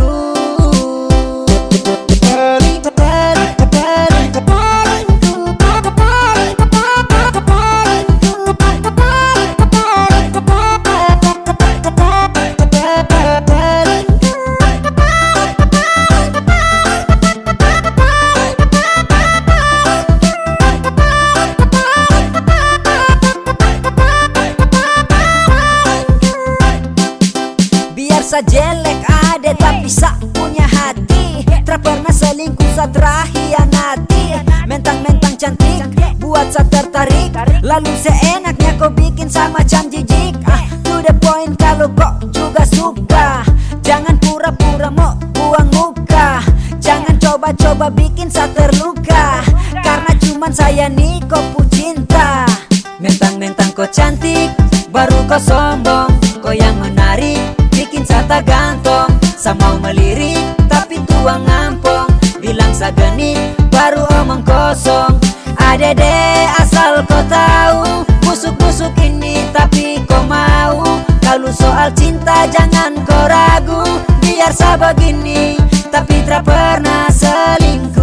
Biar sa jelek ade, tapi sa punya hati. Tra pernah selingkuh, sa tra hianati. Mentang-mentang cantik, buat sa tertarik. Lalu seenaknya ko bikin sa macam jijik. Ah, to the point, kalau ko juga suka, jangan pura-pura mo buang muka. Jangan coba-coba bikin sa terluka, karena cuman saya ni ko pu cinta. Mentang-mentang ko cantik, baru ko sombong. Ko yang menarik, bikin sa tagantong. Sa mau melirik, tapi tuang ampong. Bilang sa genit, baru omong kosong. Adede, asal ko tahu, busuk-busuk ini tapi ko mau. Kalau soal cinta jangan ko ragu, biar sa begini, tapi tra pernah selingkuh.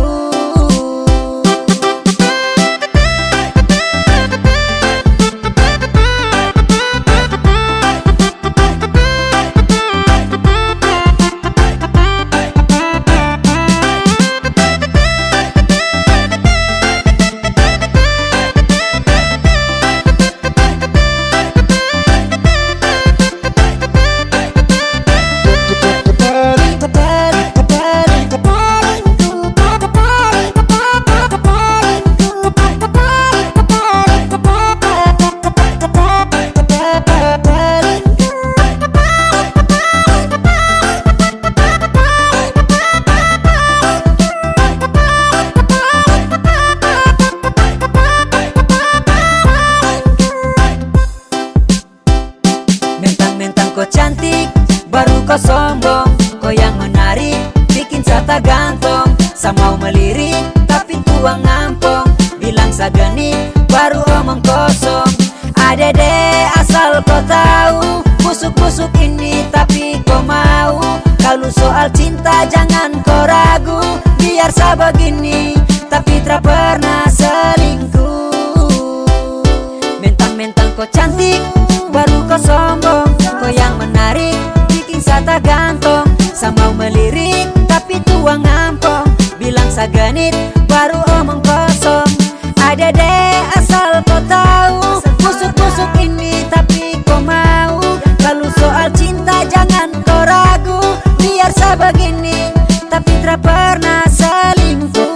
Mentang-mentang ko cantik, baru ko sombong. Ko yang menarik, bikin sa tagantong. Sa mau melirik, tapi tuang ampong. Bilang sa genit, baru omong kosong. Adede, asal ko tahu, busuk-busuk ini tapi ko mau. Kalau soal cinta jangan ko ragu, biar sa begini, tapi tra pernah selingkuh. Mentang-mentang ko cantik, baru ko sombong. Ko yang menarik, bikin sa tagantong. Sa mau melirik, tapi tuang ampong. Bilang sa genit, baru omong kosong. Adede, asal ko tahu, busuk-busuk ini tapi ko mau. Kalau soal cinta jangan ko ragu, biar sa begini, tapi tra pernah selingkuh.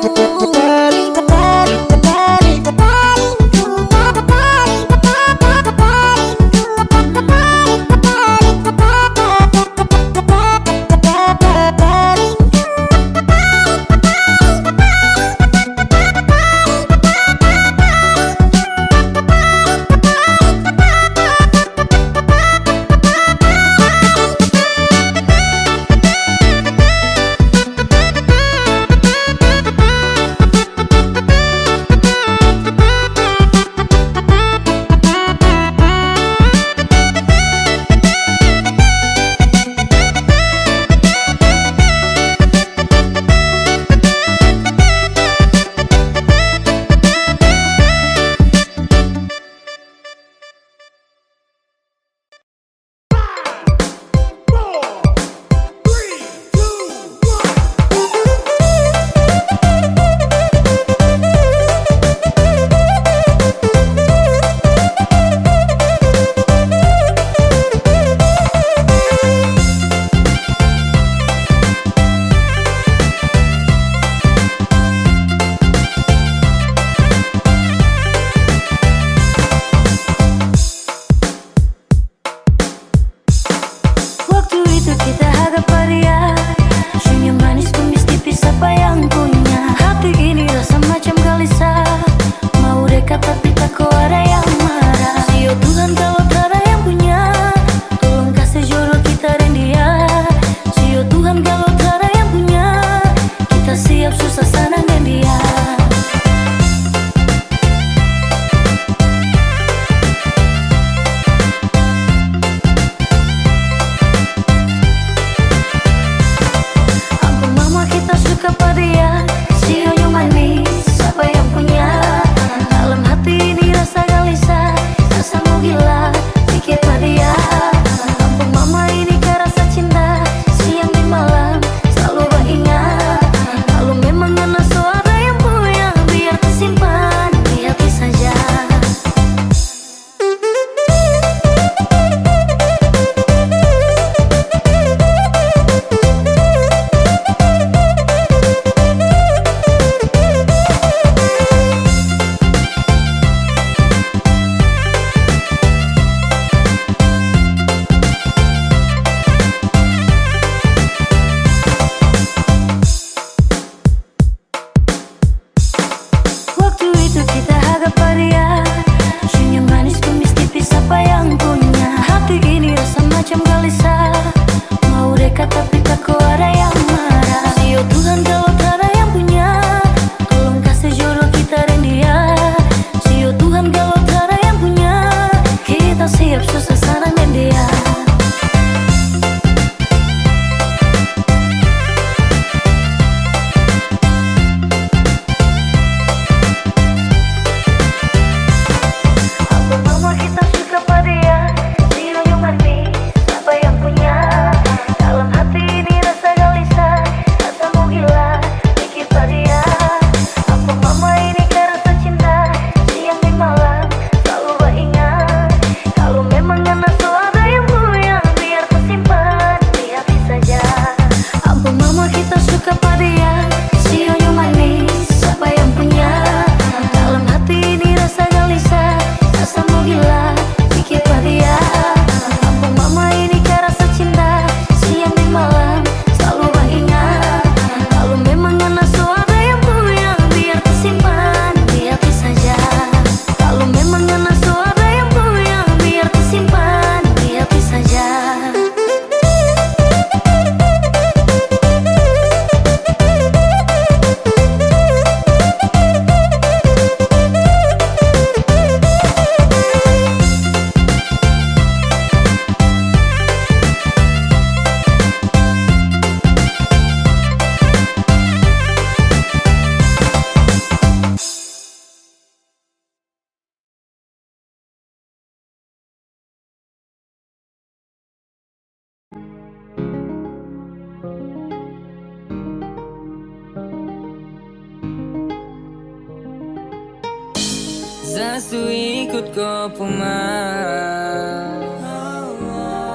Sa su ikut ko pu mau,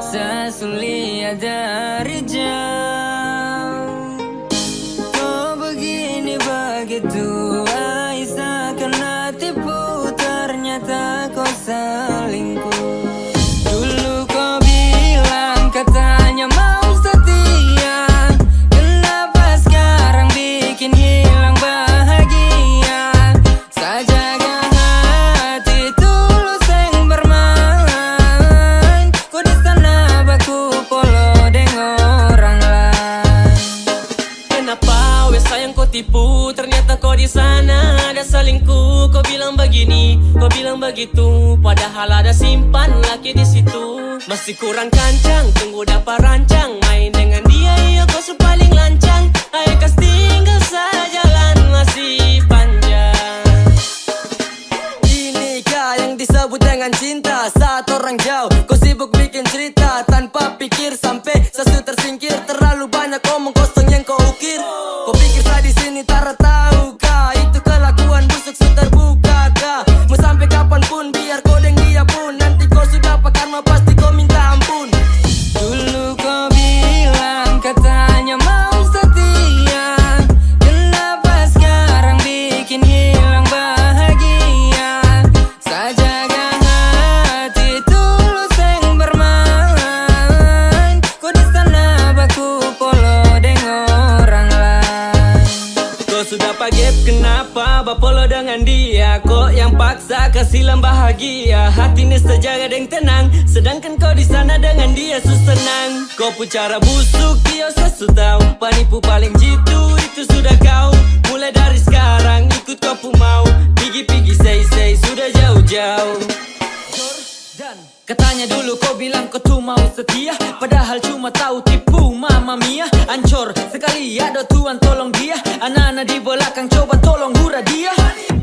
sa su lia dari jauh. Ko begini begitu, ai sa kena tipu, ternyata ko selingkuh. Dulu ko bilang katanya mau setia, kenapa sekarang bikin hilang bahagia? Sa jaga hati tulus seng bermain, ko di sana baku polo deng orang lain. Kenapa we sayang ko tipu? Ternyata ko di sana ada selingkuh. Ko bilang begini, ko bilang begitu, padahal ada simpan laki di situ. Masih kurang kancang, tunggu dapat rancang. Main dengan dia, iya ko su paling lancang. Ayo kas tinggal sa, jalan masih panjang. Ini kah yang disebut dengan cinta? Saat orang jauh, ko sibuk bikin cerita tanpa pikir, sampai sa su tersingkir. Terlalu banyak omong kosong yang ko ukir. Ko pikir sa di sini tara tahu kah? Itu kelakuan busuk su terbuka kah? Mau sampai kapan pun, biar ko deng dia pun, nanti ko su dapa karma, pasti ko minta ampun. Dulu ko bilang katanya mau setia, kenapa sekarang bikin hilang bahagia? Sa jaga hati tulus seng bermain, ko di sana baku polo deng orang lain. Ko su dapa gap, kenapa bapolo dengan dia? Ko yang paksa kasi hilang bahagia. Hati ne sa jaga deng tenang, sedangkan ko di sana dengan dia su senang. Ko pu cara busuk, iyo sa su tau. Panipu paling jitu, itu sudah kau. Mulai dari sekarang, ikut ko pu mau. Pigi-pigi sei-sei, sudah jauh-jauh. Katanya dulu ko bilang ko tu mau setia, padahal cuma tau tipu, mama mia. Ancor sekali, ado Tuhan tolong dia. Anak-anak di belakang coba tolong hura dia.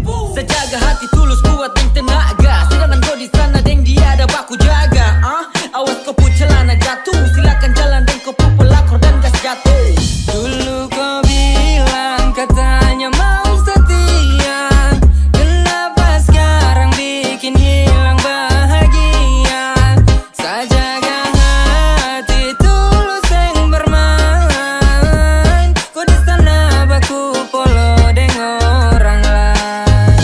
Sa jaga hati tulus kuat deng tenaga, sedangkan ko di sana deng dia ada baku jaga, ah. Awas ko pu celana jatuh, silakan jalan deng ko pu pelakor dan gas jatuh. Dulu ko bilang katanya mau setia, kenapa sekarang bikin hilang bahagia? Sa jaga hati tulus seng bermain, ko di sana baku polo deng orang lain.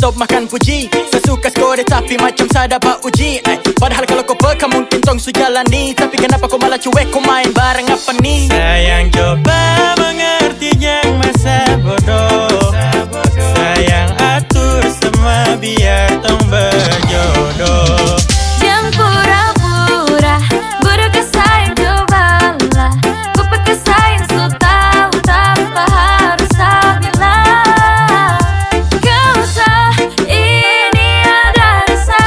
Top makan puji, sa suka skor tapi macam sa dapa uji. Eh, padahal kalau ko peka mungkin tong su jalani, tapi kenapa ko malah cuek, ko main barang apa ni? Sayang, coba mengerti yang masa bodoh. Sayang, atur semua biar tong berjodoh. Jangan pura-pura, bodoh ke sayang, cobalah. Ku pakai sayang, so tahu tanpa harus sa bilang. Gak usah ini ada rasa,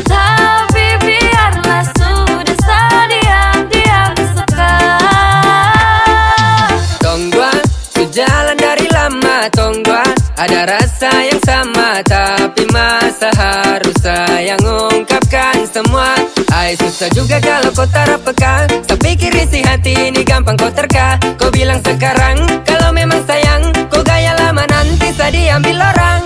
tapi biarlah sudah, sa diam-diam suka. Tong dua su jalan dari lama, tong dua ada rasa yang sama, tapi masa harus sayang ungkapkan semua. Ai, susah juga kalau ko tara peka. Sa pikir isi hati ini gampang ko terka. Ko bilang sekarang, kalau memang sayang, ko gaya lama nanti sa diambil orang.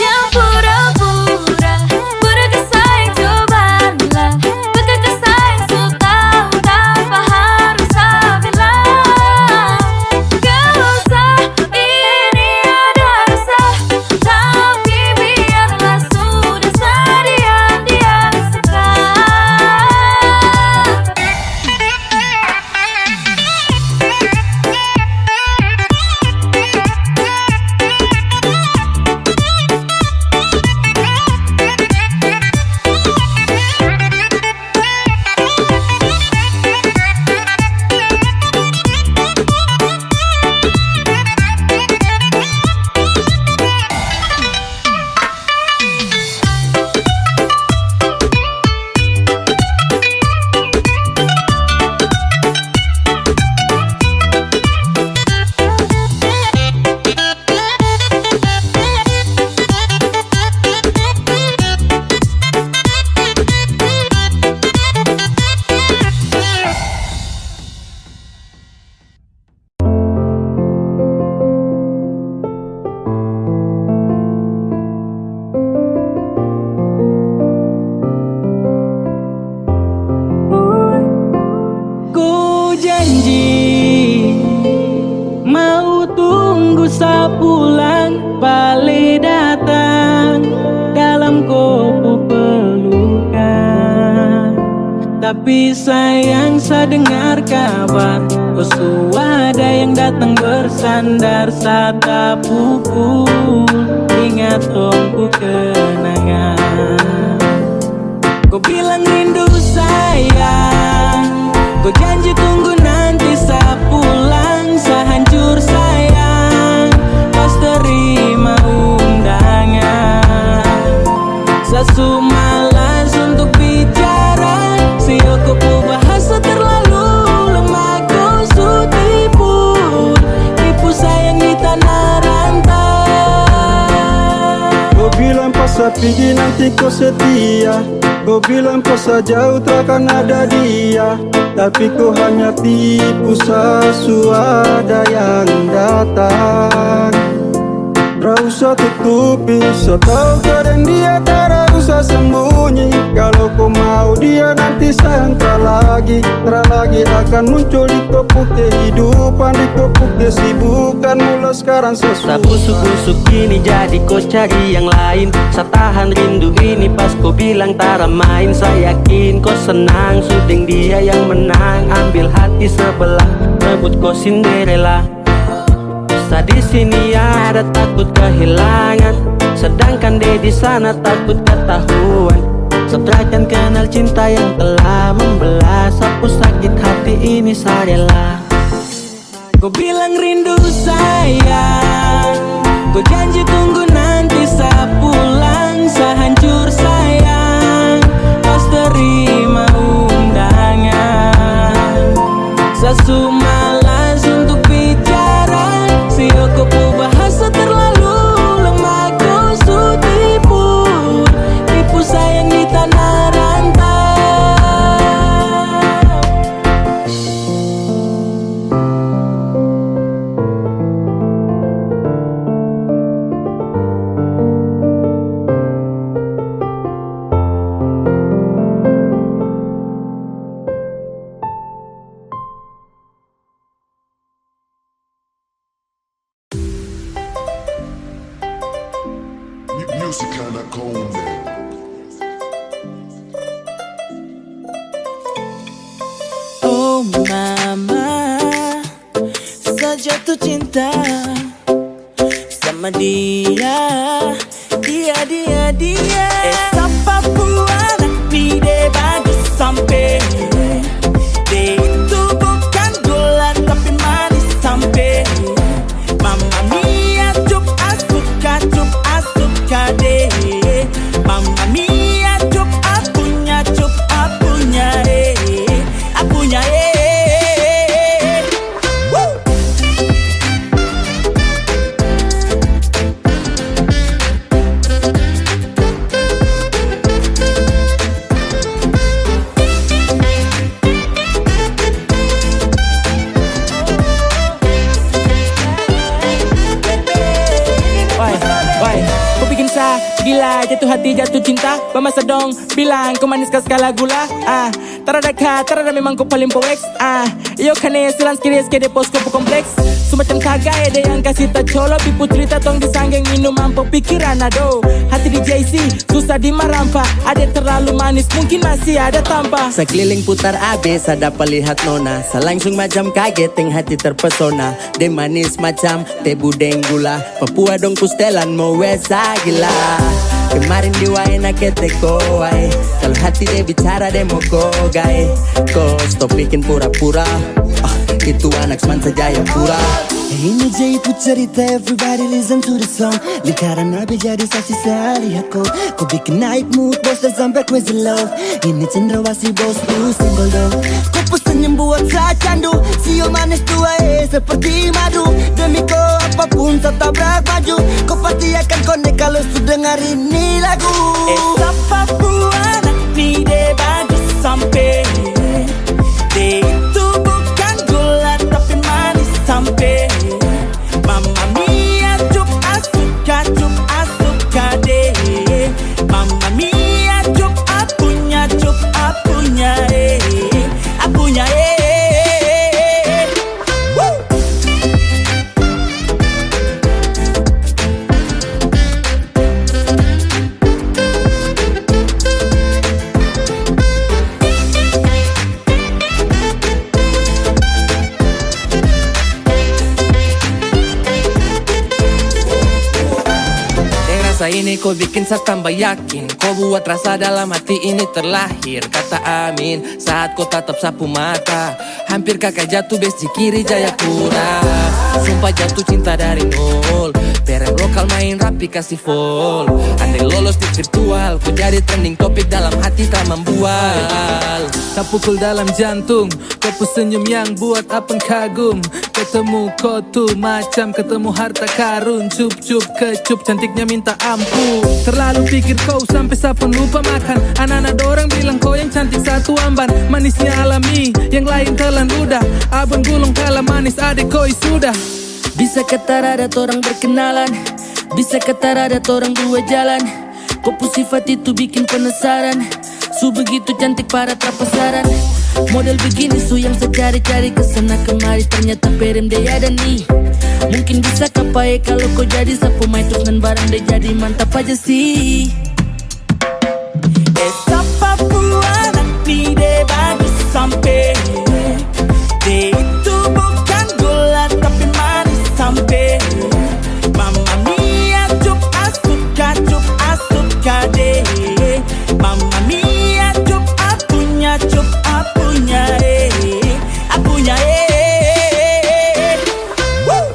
Jangan pura-pura, pura ke sayang, cobalah. Peka ke sayang, so tahu tanpa harus sa bilang. Gak usah ini ada rasa, tapi biarlah sudah, sa diam-diam suka. Ku janji mau tunggu sa pulang, pale datang dalam ko pu pelukan. Tapi sayang, sa dengar kabar, ko su ada yang datang bersandar, sa tapupu ingat tong pu kenangan. Ko bilang rindu sayang, ko janji tunggu nanti sa pulang, sa hancur sayang pas terima undangan. Sa su malas untuk bicara, sio ko pu bahasa terlalu lemah, ko su tipu, tipu sayang di tanah rantau. Ko bilang pas sa pigi nanti ko setia, ko bilang pas sa jauh takkan ada dia, tapi ko hanya tipu, sa su ada yang datang. Ra usah tutupi, sa tahu keadaan dia, tara usah sembunyi. Kalau ko mau dia nanti sayang, tra lagi, tra lagi akan muncul di ko pu kehidupan, di ko pu kesibukan. Mula sekarang sa su Sa busuk-busuk ini jadi ko cari yang lain. Sa tahan rindu ini pas ko bilang tara main. Sa yakin ko senang su deng dia yang menang. Ambil hati sebelah, rebut ko Cinderella. Sa di sini ada takut kehilangan, sedangkan de di sana takut ketahuan. Sa tra akan kenal cinta yang telah membelah. Sa pu sakit hati ini sa rela. Ko bilang rindu sayang, ko janji tunggu nanti sa pulang, sa hancur sayang pas terima undangan. Sa su malas untuk bicara, sio ko pu bahasa terlalu lemah, ko su tipu, tipu sayang di tanah rantau. Mama, sa jatuh cinta sama dia, dia, dia, dia. Eh, sapa pu anak ni de bagus sampe, de itu bukan gula tapi manis sampe. Mamma mia, cup asuka, cup asuka de. Mamma mia, cup apunya, cup apunya, eh, apunya, eh. Woo! Wai, wai, ko bikin sa gila, jatuh hati, jatuh cinta. Ba masa dong bilang ko manis kas kala gula. Ah, tarada ka, tarada, memang ko paling poeks. Ah, iyo kane, silang skiri S K D pos ko pu kompleks. Semacam kaga ede yang kasih ta colo, pipu cerita tong di sanggeng minum ampo pikiran ado. Hati di J C, susah di marampa, ade terlalu manis, mungkin masih ada tampa. Sa keliling putar A B, sa dapa lihat nona, sa langsung macam kaget, teng hati terpesona. De manis macam tebu deng gula, Papua dong pu setelan mo wesa gila. Kemarin di waena kete koai, kalau hati de bicara de mo kogai. Ko stop bikin pura-pura. Ah, itu anak semansa Jayapura. Ini J pu cerita, everybody listen to the song. Lingkaran A B jadi saksi, sa lihat ko, ko bikin naik mood, bos, dan sampai crazy love. Ini cendrawasih, bos, lu senggol dong. Ko pu senyum buat sa candu, sio manis tua, eh, seperti madu. Demi ko apapun sa tabrak maju. Ko pasti akan connect kalau su dengar ini lagu. Eh, sapa pu anak ni de bagus sampe, de itu bukan gula tapi manis sampe. Mamma mia, cup asuka, cup asuka de. Mamma mia, cup apunya, cup apunya, eh. Apunya, eh. Woo! Deng rasa ini ko bikin sa tambah yakin, ko buat rasa dalam hati ini terlahir kata amin saat ko tatap sa pu mata. Hampir kaka jatuh besti kiri Jayapura. Sumpah jatuh cinta dari nol. Perem lokal main rapi kasih fall. Andai lolos di virtual, ko jadi trending topik dalam hati tak membual. Tapukul dalam jantung, ko pu senyum yang buat apan kagum. Ketemu ko tu macam ketemu harta karun. Cup cup kecup, cantiknya minta ampun. Terlalu pikir kau sampai sa pun lupa makan. Anak-anak dorang bilang ko yang cantik satu amban. Manisnya alami, yang lain telan ludah. Abon gulung kala manis, ade koi sudah. Bisa kata rada torang berkenalan, bisa kata rada torang dua jalan. Ko pu sifat itu bikin penasaran. Su begitu cantik para trapasaran. Model begini su yang sa cari-cari kesana kemari, ternyata perem de ada ni. Mungkin bisa kapai kalau ko jadi sa pu maitos dan barang de jadi mantap aja sih. Eh, sapa pu anak ni de bagus sampe, de itu bukan gula tapi manis sampe. Mamma mia, cup asuka, cup asuka de. Mamma mia, cup apunya, cup apunya, eh. Apunya, eh. Woo!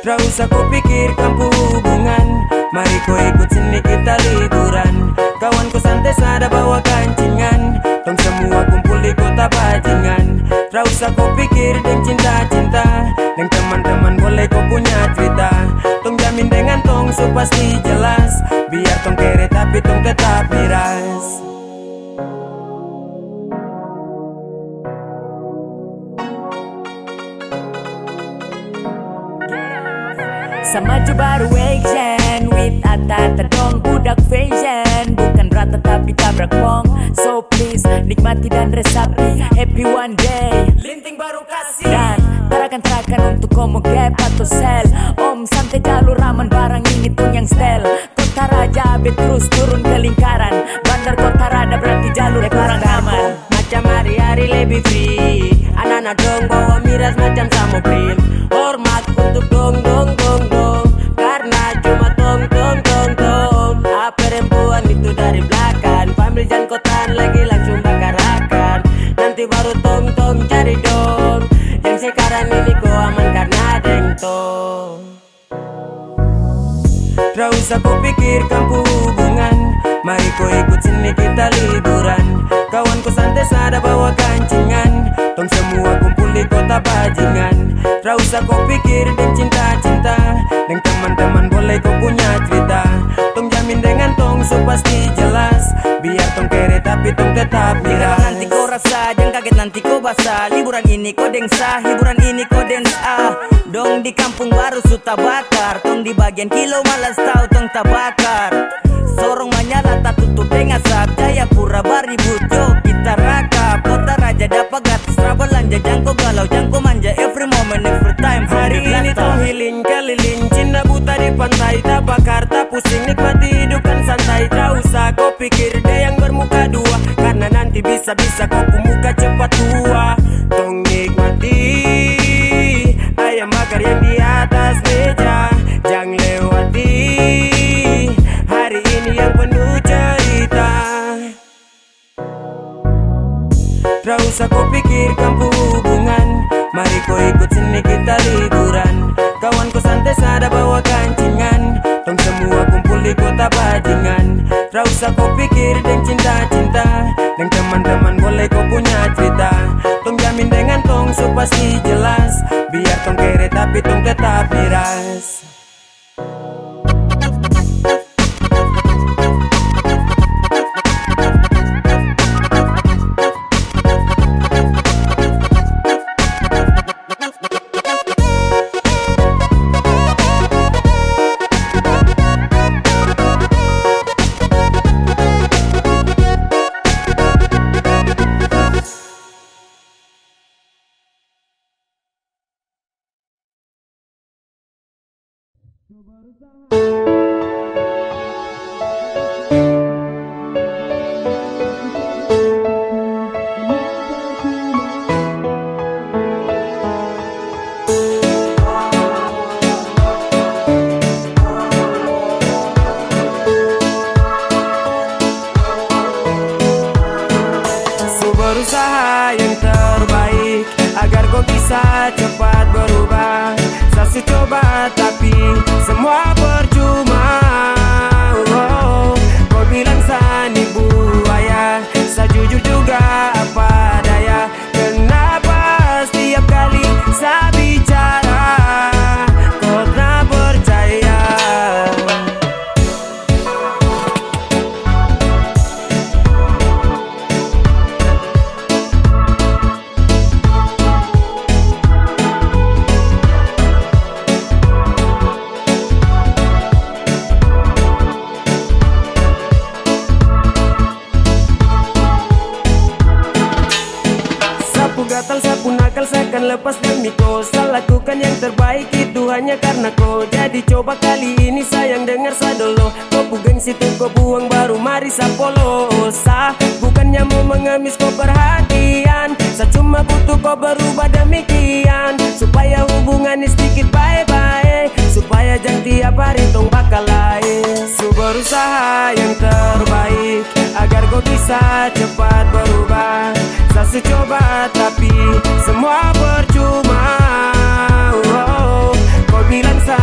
Tra usah ko pikir kampung hubungan, mari ko ikut sini kita liburan. Kawan ko sante sada bawa kancingan, tong semua kumpul di kota bajingan. Tra usah ko pikir deng cinta-cinta, deng teman-teman boleh ko punya cerita. Tong jamin dengan tong su pasti jelas, biar tong kere tapi tong tetap miras. Sama jo baru action, with Atata dong budak fashion. Bukan rata tapi tabrak pong. So please, nikmati dan resapi. Happy one day. Linting baru kasih. Dan tarakan-tarakan untuk komo gap atau sel. Om sante jalur aman, barang ini tong yang stel. Kota Raja, Abe terus turun ke Lingkaran. Bandar Kota Rada berarti jalur kurang aman. Macam hari-hari lebih free. Anak-anak dong bawa miras macam samobrin. Hormat untuk dong, dong, dong, dong. Karena cuma tong, tong, tong, tong. Ah, perempuan itu dari belakang. Pambil jangkotan lagi langsung bakarakan. Nanti baru tong, tong cari dong. Yang sekarang ini ko aman karena deng tong. Tra usah ko pikir kampung hubungan, mari ko ikut sini kita liburan. Kawan ko sante sada bawa kancingan, tong semua kumpul di kota bajingan. Tra usah ko pikir deng cinta-cinta, deng teman-teman boleh ko punya cerita. Tong jamin dengan tong su pasti jelas, biar tong kere tapi tong tetap miras. Nanti ko rasa, jang kaget nanti ko basah. Liburan ini ko deng sa, hiburan ini ko dance ah. Dong di kampung baru su tabakar, tong di bagian kilo malas tau tong tabakar. Sorong manyala tatutup deng asap, Jayapura baribut, yo kita rakap. Kota Raja dapa gratis, tra balanja, jangko galau, jangko manja, every moment, every time. Hari ini tong healing keliling, Cina buta di pantai, tabakar, tapusing, nikmati hidup kan santai. Tra usah ko pikir de yang bermuka dua, karena nanti bisa-bisa ko pu muka cepat tua. Tong nikmati ayam bakar yang di atas meja. Jang lewati hari ini yang penuh cerita. Tra usah ko pikir kampung hubungan, mari ko ikut sini kita liburan. Kawan ko sante sada bawa kancingan, tong semua kumpul di kota bajingan. Tra usah ko pikir deng cinta-cinta, deng teman-teman boleh ko punya cerita. Tong jamin dengan tong su pasti jelas, biar tong kere tapi tong tetap miras. Su berusaha yang terbaik agar ko bisa cepat berubah. Sa su coba tapi semua percuma. Oh, ko bilang sa ni buaya, sa jujur juga apa daya. Kenapa setiap kali sa bicara ko tra percaya? Sa pu gatal, sa pu nakal, sa akan lepas demi ko. Sa lakukan yang terbaik itu hanya karena ko. Jadi coba kali ini sayang dengar sa dolo. Ko pu gengsi tu ko buang baru mari sa polo. Sa bukannya mau mengemis ko perhatian. Sa cuma butuh ko berubah demikian. Supaya hubungan ini sedikit bae-bae. Supaya jang tiap hari tong bakal lain. Su berusaha yang terbaik agar ko bisa cepat berubah. Sa su coba tapi semua percuma. Oh, ko bilang sa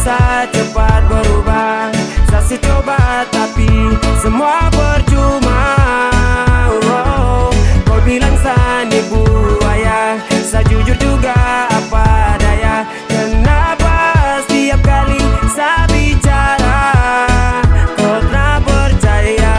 Sa cepat berubah, sa su coba tapi semua percuma. Oh, kau bilang sa ni buaya, sa jujur juga apa daya. Kenapa setiap kali sa bicara kau tak percaya?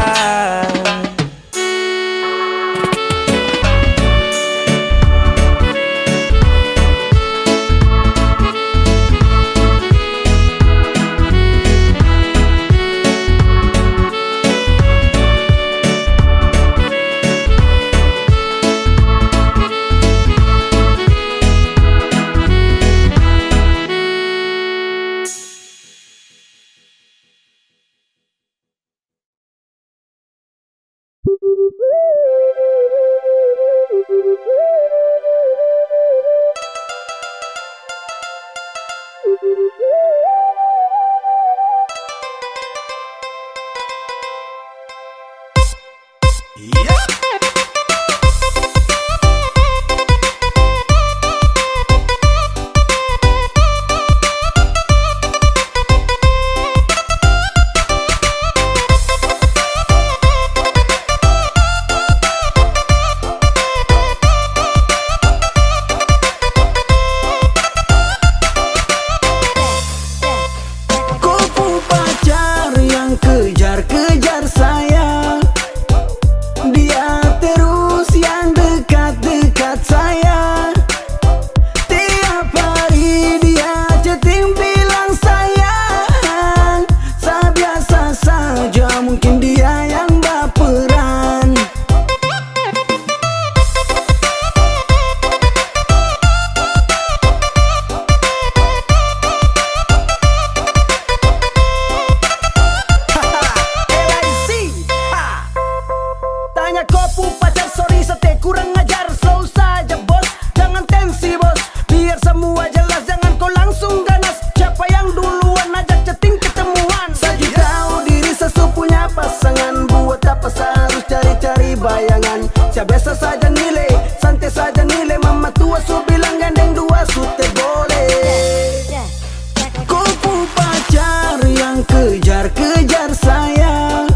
Ko pu pacar yang kejar-kejar saya, dia terus yang dekat-dekat saya. Tiap hari dia chatting bilang sayang, sa biasa saja, mungkin dia yang baperan. L I C, ha. Tanya ko pu pacar, sorry sate kurang ajar, slow saja bos, jangan tensi bos, biar semua jelas, jangan ko langsung ganas. Siapa yang duluan ajak chatting ketemuan? Sa ju tahu diri sa su punya pasangan, buat apa sa harus cari-cari bayangan? Sa biasa saja nilai, santai saja nilai, mama tua su bilang gandeng dua su te boleh. Ko pu pacar yang kejar-kejar saya,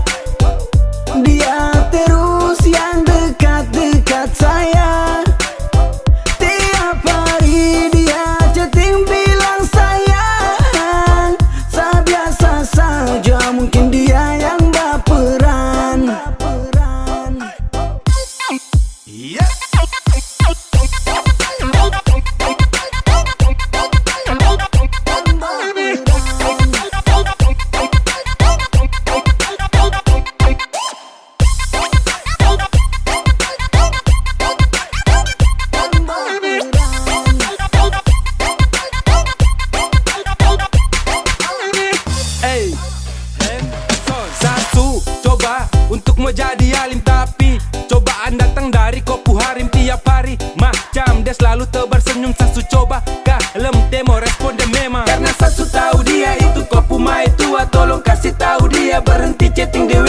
dia terus yang dekat-dekat saya. Tiap hari dia chatting bilang sayang, sa biasa saja, mungkin dia yang baperan. Sa su coba untuk mau jadi alim, tapi cobaan datang dari ko pu harim tiap hari. Macam dia selalu tebar senyum, sa su coba kalem, te mau respon dia memang. Karena sa su tahu dia itu ko pu mai tua, tolong kasih tahu dia berhenti chatting, dia